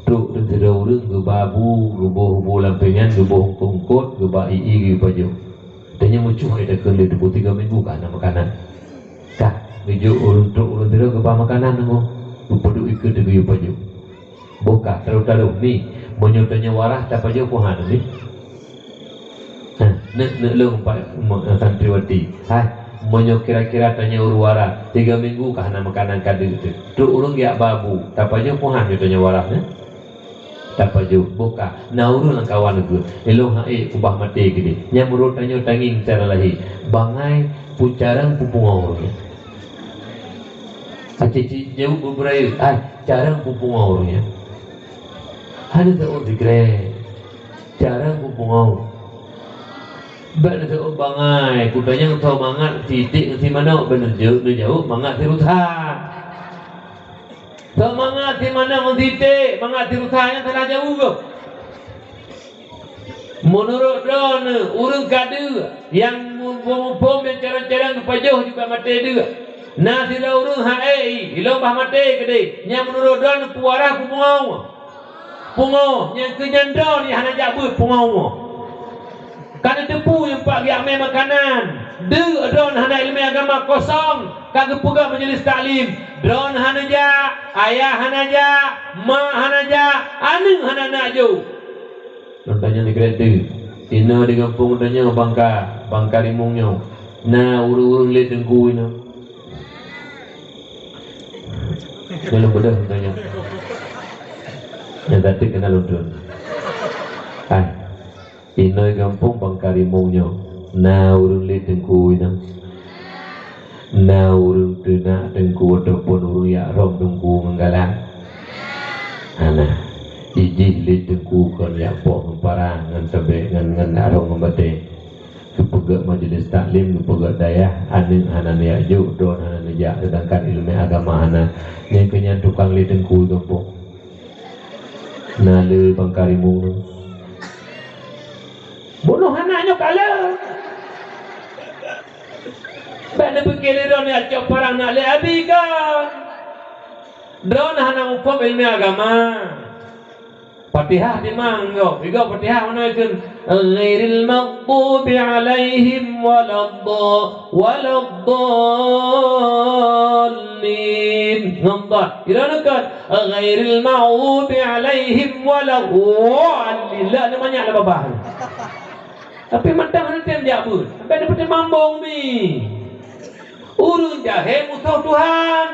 Trok sidroe ureuëng geuba bu, geuboh bu lam pingan, geuboh eungkot-eungkot, geuba ié geuyue pajoh. Tanyoe meucue hai takheun lé teupeu tiga minggu ka hana makanan. Ka, geujok ureuëng trok ureuëng sidroe geuba makanan teungku, geupeuduek ikeue teuh geuyue pajoh. Boh ka, taroh-taroh, mi, meunyoe tanyoe waras tapajoh peue han, mi? Hah, neuk, neuk lôn pat, me-, santriwati. Hai, meunyoe kira-kira tanyoe ureuëng waras, tiga minggu ka hana makanan ka deuk teuh. Trok ureuëng geujak ba bu, tapajoh peue han meunyoe tanyoe waras, nyan? Tapajoh, boh ka, na ureuëng lam kawan geuh, ilôn han ék kubah maté keudeh. Nyan meunurot tanyoe tangieng cara lahé. Bangai, peucarang peupungo ureuëng nyan. Aci-ci jaweueb beubeureue, ai, carang peupungo ureuëng nyan. Hana teuôt sikrek, carang peupungo. Bék neuteuôt bangai, kutanyong soe mangat si iték ngon si manok, bék neujaweueb, neujaweueb mangat si rusa. Soe mangat si manok ngon si iték, mangat si rusa nyan salah jaweueb. Meunurot droeneuh, ureuëng ka deuk nyang mu-, muphom nyang carông-carông geupajoh juga maté deuk. Na sidroe ureuëng han ék, ilôn bah maté keudeh, nyan meunurot droeneuh peuwaras peupungo? Pungo, nyang keu nyan droeneuh hana jak beuet pungo. Ka neuteupeue nyang pat geujak mé makanan. Deuk droeneuh hana iéleumé agama kosong, ka geupeugah majelis taklim. Droeneuh hana jak, ayah hana jak, mak hana jak, aneuëk hana neujok. Lôn tanyong di Grade, inoe di gampông tanyoe Bangka, Bangka Rimueng nyoe, na ureuëng-ureuëng lé teungku inoe? Nyoe lôn beudôh lôn tanyong. Nyang tateuk keunan lôn treun. Hai, inoe gampông Bangka Rimueng nyoe, na ureuëng lé teungku inoe? Na ureuëng teunak teungku ataupun ureuëng jak rhom teungku ngon galak? Hana. Ijih lé teungku kon jak poh ngon parang, ngon sabé, ngon, ngon jak rhom ngon batée. Geupeugét majelis taklim, geupeugét dayah, aneuëk hana neujak jok, droeneuh hana neujak, seudangkan iéleumé agama hana. Nyang keu nyan tukang lé teungku gampông. Na le Bangka Rimueng. Bunoh hana nyoe ka le. Bék neupike lé droeneuh jak cok parang na lé Abi kon. Droeneuh hana muphom iéleumé agama. Fatihah timang gob, igob Fatihah meunan kheun, "Ghairil maghdubi 'alaihim waladhdha-, waladdallin." Ngon dhad. Droeneuh kheun, "Ghairil maghdubi 'alaihim waladdallin." Lah, nyan manyak lah babah. Tapi mantong hana tem jak beuet. Sampai dapat mambong ni. Ureuëng jahé musoh Tuhan.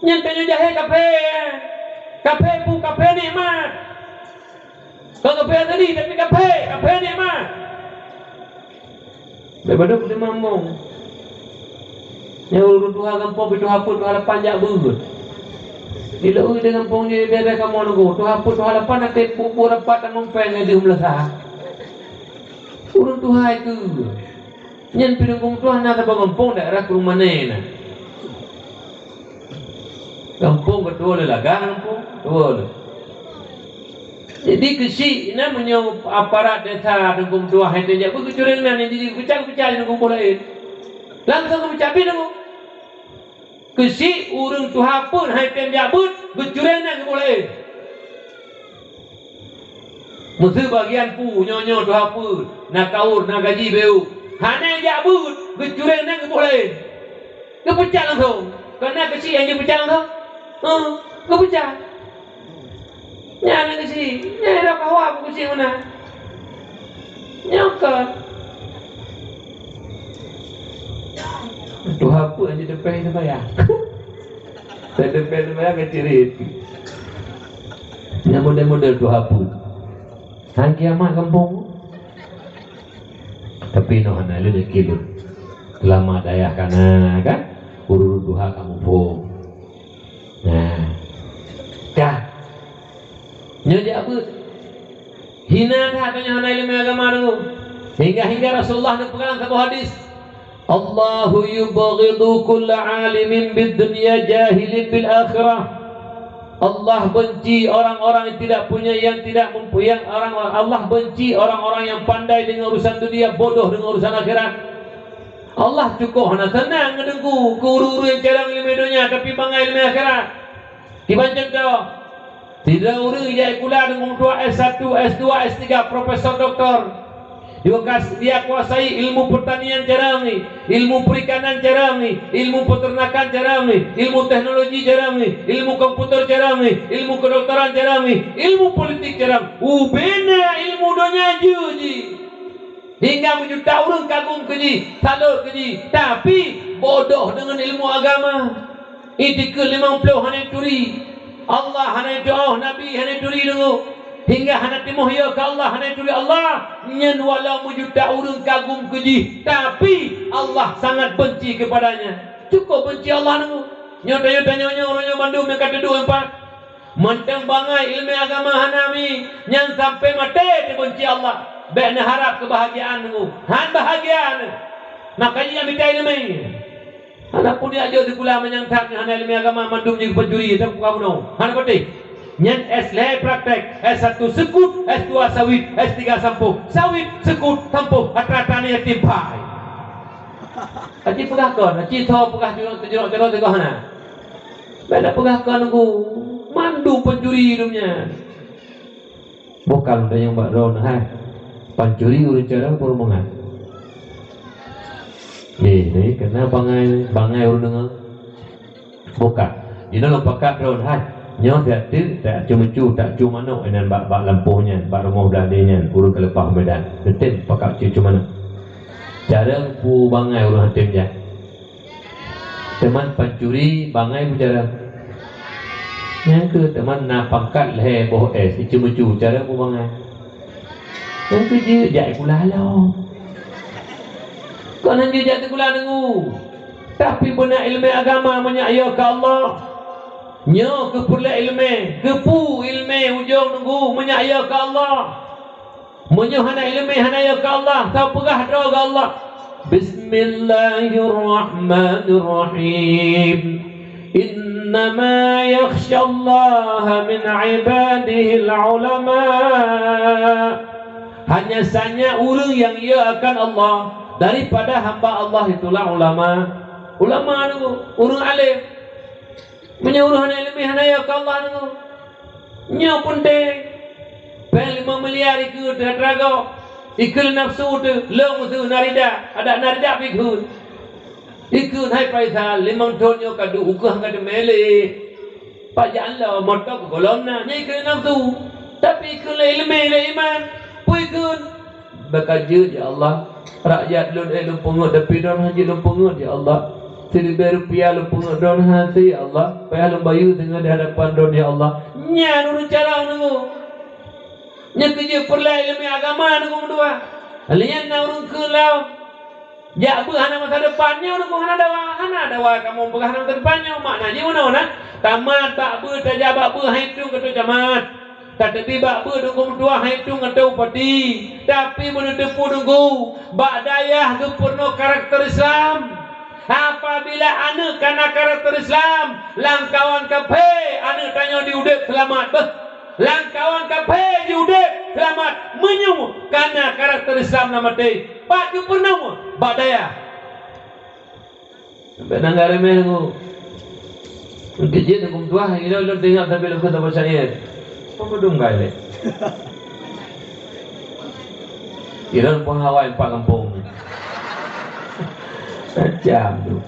Nyan tanyoe jahé kafé. Kafé peue? Kafé nikmat. Kon kafé asli, tapi kafé, kafé nikmat. Bèk padub limong mong. Nyan ureueng tuha gampông pih tuha peuet tuha lapan jak beuet. Di lôn di gampông di daerah kamoe nyoe, tuha peuet tuha lapan até puk-puk rapat tanggong péng nyan deuh meulasa. Ureueng tuha itu. Nyan pih nunggu tuha na saboh gampông daerah Krueng Mané na. Gampông keudua lé lagak gampông, dua lé. Jadi keuchik na meunyoe aparat desa dukung tuha hai teuh jak beuet, geucureng nan nyang jijak peucah-peucah dukung boh laén. Langsung geupeucah pih dukung. Keuchik ureueng tuha peuet hai tem jak beuet, geucureng nan keu boh laén. Meuseubagian pu nyoe-nyoe tuha peuet, na kaur, na gaji beu. Hana jak beuet, geucureng nan keu boh laén. Geupeucah langsung. Keu na keuchik nyang jipeucah langsung. Huh, geupeucah. Nyan na keuchik, nyan dah kawa pu keuchik meunan. Nyoe kon. Tuha peuet nyang jiteupéh teubayang. Teuteupéh teubayang keu cirit. Nyang model-model tuha peuet. Han kiamat gampông. Tapi noh hana lé nyan kilon. Seulama dayah kana kan, ureueng tuha ka muphom. Nah. Ka. Nyoe jak beuet. Hina that tanyoe hana ileumèe agama nyoe. Hingga-hingga Rasulullah neupeugah saboh hadis, "Allahu yubghidu kulla alimin bid dunya jahilin bil akhirah." Allah benci orang-orang yang tidak punya, yang tidak mempu-, yang orang, Allah benci orang-orang yang pandai dengan urusan dunia, bodoh dengan urusan akhirat. Allah cukôp hana seunang ngon Teungku keu ureueng-ureueng nyang carông ileumèe donya tapi bangai ileumèe akhirat. Kiban cuntoh, sidroe ureueng jak sikula deungon dua S satu, S dua, S tiga, profesor, doktor. Dia kas-, dia kuasai ilmu pertanian carông nyoe, ilmu perikanan carông nyoe, ilmu peternakan carông nyoe, ilmu teknologi carông nyoe, ilmu komputer carông nyoe, ilmu kedokteran carông nyoe, ilmu politik carông. Ubena ilmu donya jeuet jih. Hingga meujuta ureueng kagum keu jih, salot keu jih, tapi bodoh deungon ilmu agama. Itikeuet limong ploh hana turi, Allah hana tu'oh, Nabi hana turi deungoe, hingga hana timoh yo keu Allah, hana turi Allah. Nyan walau meujuta ureueng kagum keu jih, tapi Allah sangat benci kepadanya. Cukôp benci Allah deungoe. Nyoe tanyoe, tanyoe nyoe, uroe nyoe mandum nyang ka teuduek empat. Mantong bangai ileumèe agama hana mi, nyan sampai maté teubenci Allah. Bèk neuharap keubahgiaan nyoe. Han bahgia nyoe. Maka jih mita ileumèe. Hana peue jak jeuet sikula meunyoe that nyoe hana ileumèe agama, mandum jeuet pancuri, teuka bunoe. Hana patéh. Nyan S lhèe praktek, S satu seukut, S dua sawit, S tiga sampoh. Sawit, seukut, sampoh, atra-atra yatim pai. Aci peugah kon, aci tho peugah jurok-jurok, jurok-jurok teugah na. Bèk na peugah kon nunggu, mandum pancuri dum nyan. Bukon tanyong bak droeneuh hai. Pancuri ureueng carông peue mangat. Nyoe, nyoe keunan bangai, bangai ureueng deungoe. Bukon. Jinoe lôn pakat droeneuh hai. Nyoe siat teuk, tak cu meucu, tak cu manok inan bak, bak lampôh nyan, bak rumoh blah nyan, ureueng ka leupah u Medan. Teutem pakat cu, cu manok. Carông peue bangai ureueng han tem jak. Teuma pancuri bangai peue carông. Nyang kheueh teuma na pangkat lhèe boh S, icu-micu carông peue bangai. Nyang kheueh jeuet jak sikula lom. Kon han jeuet jak sikula deungoe. Tapi beuna ileumèe agama meunyo yo keu Allah. Nyoe keuh peureulèe ileumèe, keupeue ileumèe ujông nunggu meunyo yo keu Allah. Meunyoe hana ileumèe hana yo keu Allah, tapeugah droe keu Allah. Bismillahirrahmanirrahim. Innama yakhsyallaha min ibadihil ulama. Hanya saja ureueng nyang yo akan Allah daripada hamba Allah itulah ulama. Ulama nyoe ureueng além. Meunyoe ureueng hana ileumèe hana yo keu Allah nyoe. Nyoe peunteng. Péng limong miliar ikheun teuh atra gob. Ikheun nafsu teuh, lôn meuseu na rida, adak na rida pih ikheun. Ikheun hai Faisal, limong thon nyoe ka duek u keuh ka teumé lé. Pajan lom moto keu gohlom na, nyan ikheun nafsu. Tapi ikheun lé ileumèe lé iman, peue ikheun? Baka jeuet, ya Allah. Rakyat lôn ék lôn peungeut, tapi droeneuh han jeuet lôn peungeut, ya Allah. Siribèe rupiah lôn peungeut, droeneuh han hase, ya Allah. Payah lôn bayeue singoh di hadapan droeneuh, ya Allah. Nyan ureueng carông nyoe. Nyan keuh jeuet peureulèe ileumèe agama nyoe meudua. Lheuh nyan na ureueng kheun lom. Jak beuet hana masa depan, nyoe Teungku hana dawa, hana dawa kamoe peugah hana masa depan nyoe, makna jih meunoe na. Tamat bak beuet, tajak bak beuet, han itung keu tamat. Tateubiet bak beuet Teungku meutuah, han itung keu upati. Tapi beuneuteupeu Teungku, bak dayah geupeurunoe karakter Islam. Apabila aneuk kana karakter Islam, lam kawan kaphé aneuk tanyoe jiudeb seulamat beuh. Lam kawan kaphé jiudeb seulamat meunyoe kana karakter Islam lam até. Pat geupeurunoe? Bak dayah. Sampai nangga remeh Teungku. Mungkin jih Teungku meutuah, ilôn, ilôn teuingat sampai lôn kheun saboh syair. Apa dum gai lé? Ilôn pengawai empat kampung. Macam tu.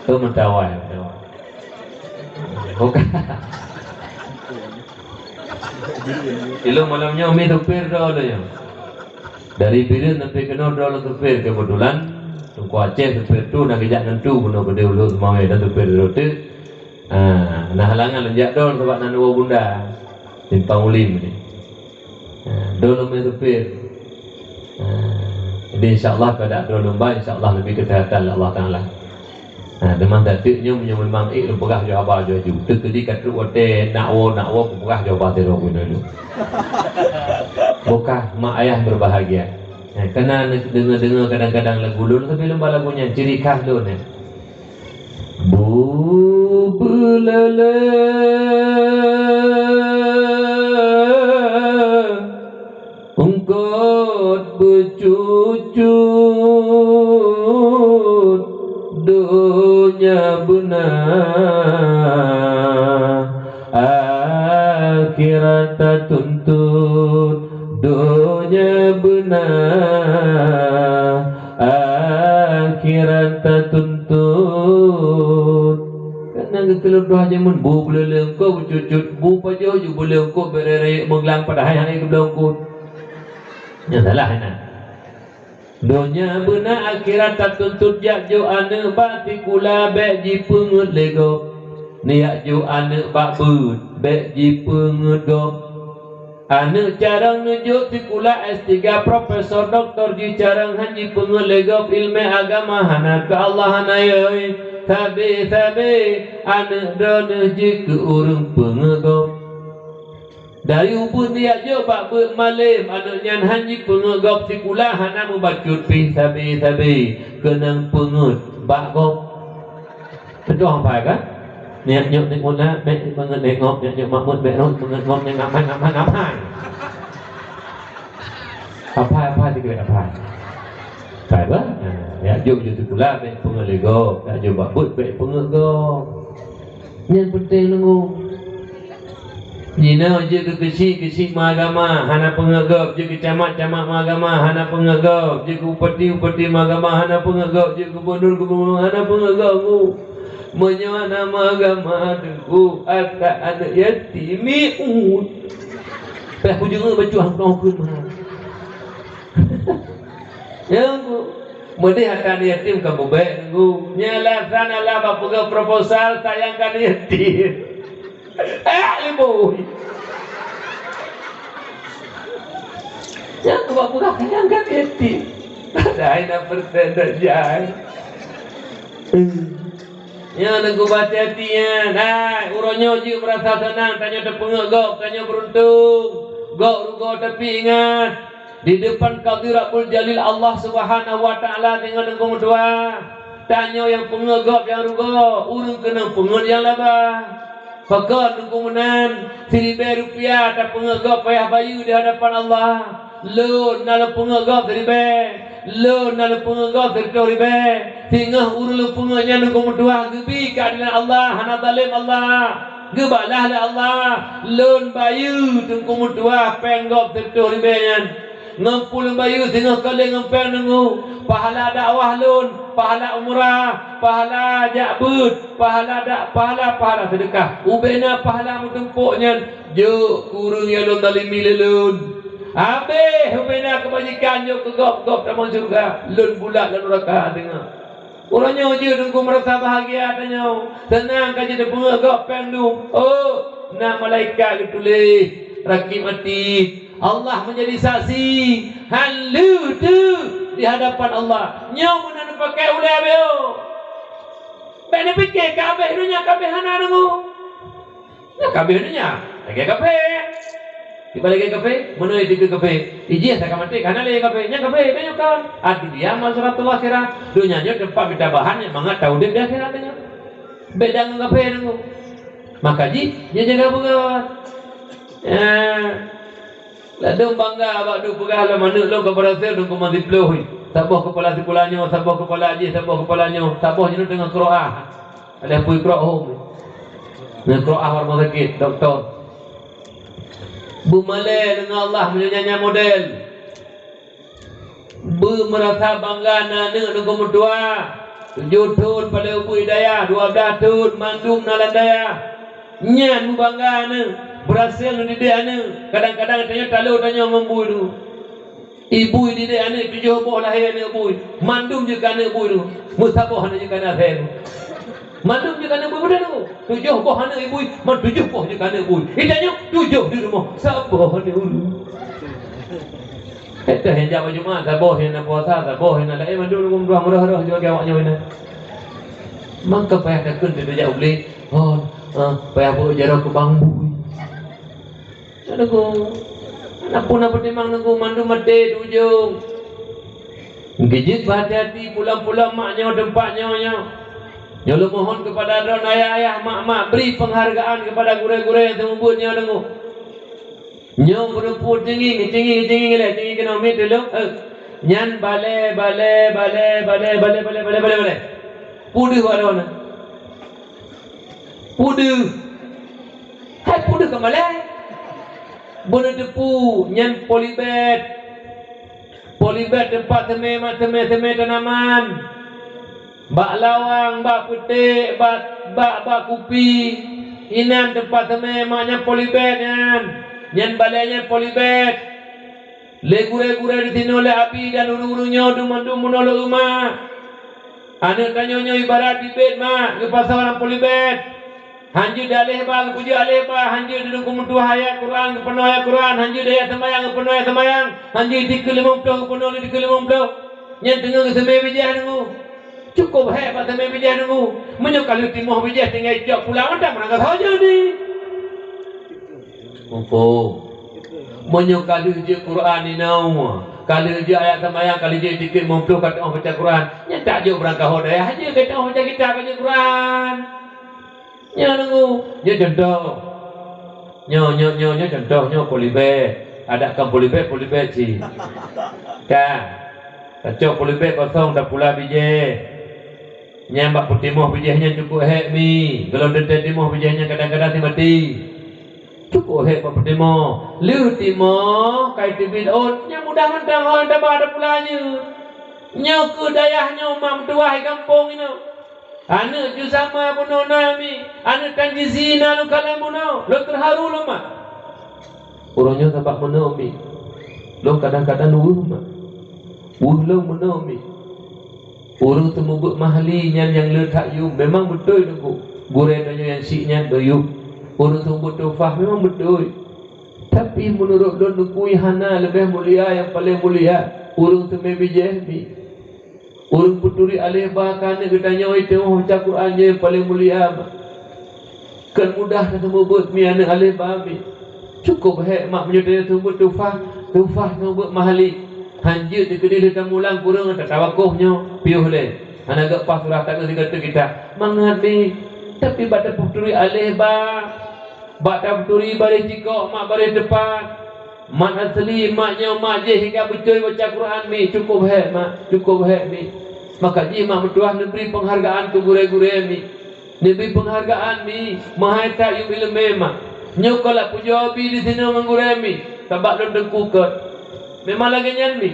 Tu mentawai, mentawai. Bukan. Ilôn malam nyoe mi supir droe lôn nyoe. Dari Bireuen sampai keunoe droe lôn supir, keubeutulan Teungku Aceh supir tu na geujak ngon tu bunoe keudeh ulôn seumawé dan supir droe teuk. Ha, na halangan lôn jak droe sabab na neuwoe bunda simpang ulim ni. Ha, droe lôn mi supir. Ha, jadi insya Allah keu dak droe lôn ba, insya Allah leubeh keuseuhatan lé Allah Taala. Ha, teuma tateuk nyoe meunyoe memang ék lôn peugah yoh haba yoh aju. Teukeudi ka trok watèe nak woe, nak woe kupeugah yoh haba sidroe bunoe lôn. Bukan mak ayah berbahagia. Ha, kana deungoe-deungoe kadang-kadang lagu lôn, tapi lôn ba lagu nyan ciri khas lôn nyan. Bu beuleuleu Eungkot beucucut donya beuna, akhirat tatuntut donya beuna, akhirat tatuntut. Kana geukeuleuh dua jameun bu beuleuleu eungkot beucucut, bu pajoh ju beuleuleu eungkot beu rayek meuglang padahai hana geubloe eungkot. Nyan salah inan. Donya beuna akhirat tatuntut, jak jok aneuk bak sikula bèk jipeungeut lé gob. Neujak jok aneuk bak beuet bèk jipeungeut gob. Aneuk carông neujok sikula S tiga profesor doktor jicarông han jipeungeut lé gob ileumèe agama hana keu Allah hana yôi. Sabe-sabe aneuk droeneuh jeuet keu ureueng peungeut gob. Dari ubeut neujak jok bak beuet malém, aneuk nyan han jipeungeut gob sikula hana meubacut pih sabe-sabe keunong peungeut bak gob. Teudoh pai kan? Nyak nyok nek muna, mek peungeut nek ngop, nyak nyok makmut mek rot peungeut ngop, nek ngamai ngamai ngamai. Apai apai sikeuret apai. Pai bah. Nyak jok jok sikula mek peungeut lé gob, nyak jok bak beuet mek peungeut gob. Nyan peunteng deungoe. Jinoe jeuet keu keuchik-keuchik meuagama hana peungeut gob, jeuet keu camat-camat meuagama hana peungeut gob, jeuet keu upati-upati meuagama hana peungeut gob, jeuet keu gubunur-gubunur hana peungeut gob. Meunyoe hana meuagama teungku, ata aneuk yatim miut. Peh kujeuet bacut hana peunah kheun meuhan. Ya, Bu. Meudeh ata aneuk yatim ka beubèk nunggu. Nyan alasan Allah bak peugah proposal sayang ka aneuk yatim. Eh, ibu. Nyan ku bak peugah sayang ka aneuk yatim. Padahai na persen dak jai. Nyan nunggu hati-hati nyan. Hai, uroe nyoe jeuet meurasa seunang, tanyoe teupeungeut gob, tanyoe beuruntung. Gob rugoe, tapi ingat, di depan Qadhi Rabbul Jalil Allah Subhanahu wa Ta'ala deungon Teungku meutuah. Tanyoe nyang peungeut gob nyang rugoe, ureueng keunong peungeut nyang laba. Pakon Teungku meunan, siribèe rupiah tapeungeut gob payah bayeue di hadapan Allah. Lôn na lôn peungeut gob siribèe, lôn na lôn peungeut gob sireutôh ribèe. Singoh ureueng lôn peungeut nyan Teungku meutuah geubi keuadilan Allah, hana zalém Allah. Geubalah lé Allah, lôn bayeue Teungku meutuah pèng gob sireutôh ribèe nyan. Ngon peue lôn bayeue singoh kali ngon pèng Teungku, pahala dakwah lôn, pahala umrah, pahala jak beuet, pahala dak, pahala, pahala seudeukah. Ubena pahala meutumpôk nyan jok keu ureueng nyang lôn zalimi lé lôn. Habéh ubena keubajikan jok keu gob, gob tamong syeuruga, lôn bulat lam nuraka teungoh. Uroe nyoe jeuet Teungku meurasa bahagia tanyoe. Seunang ka jeuet teupeungeut gob pèng dum. Oh, na malaikat geutuléh Rakib Atid. Allah meunjadi saksi. Han lé teuk di hadapan Allah. Nyoe meunan Pakai ulée abéh. Bék neupike ka abéh donya, ka abéh hana deungoe. Nyan ka abéh donya, lagée kafé. Kiban lagée kafé, meunoe dikeue kafé. Ijih asai ka maté, ka hana lé kafé. Nyan kafé, tanyoe kon. Ad-dunya mazra'atul akhirah. Donya nyoe teumpat mita bahan nyang mangat taudeb di akhirat nyoe. Bék dang ngon kafé deungoe. Maka jih, nyoe jaga beurot. Eh, ladôm bangga bak duek peugah lom aneuk lôn ka beurhasil deungon meusiplôh. Saboh keupala sikula nyoe, saboh keupala jih, saboh keupala nyoe, saboh jinoe teungoh Qur'an. Ada pui Qur'an hom. Ngon Qur'an rumoh sakét, dokto. Beumalée deungon Allah meunyoe nyan model. Beumeurasa bangga na aneuk deungon meutuah. Tujoh thon paleng ubit dayah, dua blaih thon mandum na lam dayah. Nyan meubangga aneuk, beurhasil neudidik aneuk. Kadang-kadang tanyoe talo tanyoe ngon bui tu. Ibui didik aneuk tujoh boh lahé aneuk bui. Mandum jeuet keu aneuk bui tu. Meusaboh aneuk jeuet keu aneuk asèe tu. Mandum jeuet keu aneuk bui muda tu. Tujoh boh aneuk ibui, man tujoh boh jeuet keu aneuk bui. Itanyoe tujoh di rumoh, saboh aneuk ulu. Éh, teuh nyang jak bak Jumat, saboh nyang na puasa, saboh nyang na laén, mandum ureueng dua meurah-rah jeuet keu awak nyoe na. Mangka payah takheun teuh jak ulée, oh, ah, payah beuet jaroe keu bang bui. Nyan Teungku, hana peue na peutimang Teungku, mandum maté di ujong. Geujeuet beuhati-hati pulang-pulang mak nyoe teumpat nyoe nyoe. Nyoe lôn mohon keupada droeneuh ayah-ayah, mak-mak, bri peunghargaan keupada gurée-gurée nyang seumeubeuet nyoe Teungku. Nyoe peureupue teungieng, teungieng, teungieng lé, teungieng keunoe miet tulông, eh. Nyan balée, balée, balée. Peue deuh bak droeneuh? Peue deuh? Hai peue deuh ka malée? Beuneuteupeu nyan polybag. Polybag teumpat teumé ma-, teumé-teumé tanaman. Bak lawang, bak peuték, bak, bak, bak kupi. Inan teumpat teumé ma nyan polybag nyan. Nyan balée nyan polybag. Lé gurée-gurée disinoe lé abi dan ureueng-ureueng nyoe dumandum meunoe lom mak. Aneuk tanyoe nyoe ibarat bibet mak geupasoe lam polybag. Hanjeuet di aléh ba geupeujeuet aléh ba, hanjeuet di Teungku meutuah ayat Quran geupeunoh ayat Quran, hanjeuet di ayat seumayang geupeunoh ayat seumayang, hanjeuet di dikeue limong ploh geupeunoh di dikeue limong ploh. Nyan teungoh geuseumé bijéh Teungku. Cukôp hék bak seumé bijéh Teungku. Meunyoe ka lheueh timoh bijéh tinggai cok pulang mantong meurangkasoe jeuet ni. Muphom. Meunyoe ka lheueh jeuet Quran inoe, ka lheueh jeuet ayat seumayang, ka lheueh jeuet dikeue limong ploh ka teu'oh baca Quran, nyan tak jok beurangkasoe dayah jeuet, ka teu'oh baca kitab, ka jeuet Quran. Nyoe Teungku, nyoe cuntoh. Nyoe, nyoe, nyoe, nyoe cuntoh, nyoe polybag. Adak kon polybag, polybag cit. Kan? Tacok polybag kosong, tapula bijéh. Nyan bak peutimoh bijéh nyan cukôp hék mi. Gohlom teuntée timoh bijéh nyan kadang-kadang si maté. Cukôp hék bak peutimoh. Lheueh timoh, ka iteubiet ôt, nyan mudah mantong ho taba tapula jeuet. Nyoe keuh dayah nyoe mak meutuwah di gampông inoe. Aneuk Jusama bunoe na mi, aneuk Tanjizi na lôn kalon bunoe, lôn teuharu lôn mak. Uroe nyoe sabab meunoe mi, lôn kadang-kadang weueh mak. Weueh lôn meunoe mi. Ureueng seumeubeuet mahli nyan nyang le that yum, memang beutôi Teungku. Gurée tanyoe nyang syiek nyan le yum. Ureueng seumeubeuet tuhfah memang beutôi. Tapi meunurot lôn Teungku hana leubeh mulia, nyang paleng mulia ureueng seumé bijéh mi. Ureueng peuturi aléh ba keu aneuk geutanyoe iteu'oh baca Quran nyoe paleng mulia mak. Kon mudah taseumeubeuet mi aneuk aléh ba mi. Cukôp hék mak meunyoe tanyoe seumeubeuet tuhfah, tuhfah seumeubeuet mahli. Hanjeuet dikeudeh lé tamulang kureueng tatawakoh nyoe piôh lé. Hana geupaih surah takheun sigoe teuk kitab. Mangat mi, tapi bak tapeuturi aléh ba, bak tapeuturi baréh cikok mak baréh teupat. Mat asli mak nyoe mak jih hingga beutôi baca Quran mi, cukôp hék mak, cukôp hék mi. Maka jih mak meutuwah neubri peunghargaan keu gurée-gurée mi. Neubri peunghargaan mi, meuhai that yum ileumé mak. Nyoe kon lap pujoe bi disinoe ngon gurée mi, sabab lôn teungku kon. Memang lagée nyan mi.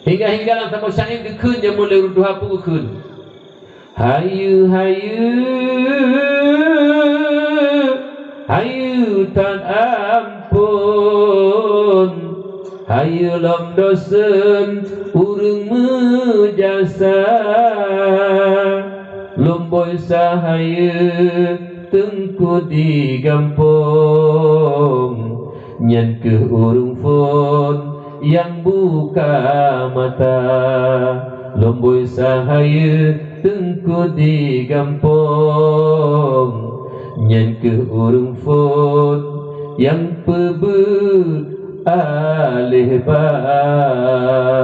Hingga-hingga lam saboh syair geukheun jameun lé ureueng tuha peue geukheun. Hayeue, hayeue, hayeue that amphon, hayeue lom dosen ureueng meujasa. Lom boh sa hayeue teungku di gampông, nyan keuh ureueng phon nyang buka mata. Lom bôi sahayeu teungku di gampông, nyan keuh ureuëng phon nyang peubeuet aléh ba.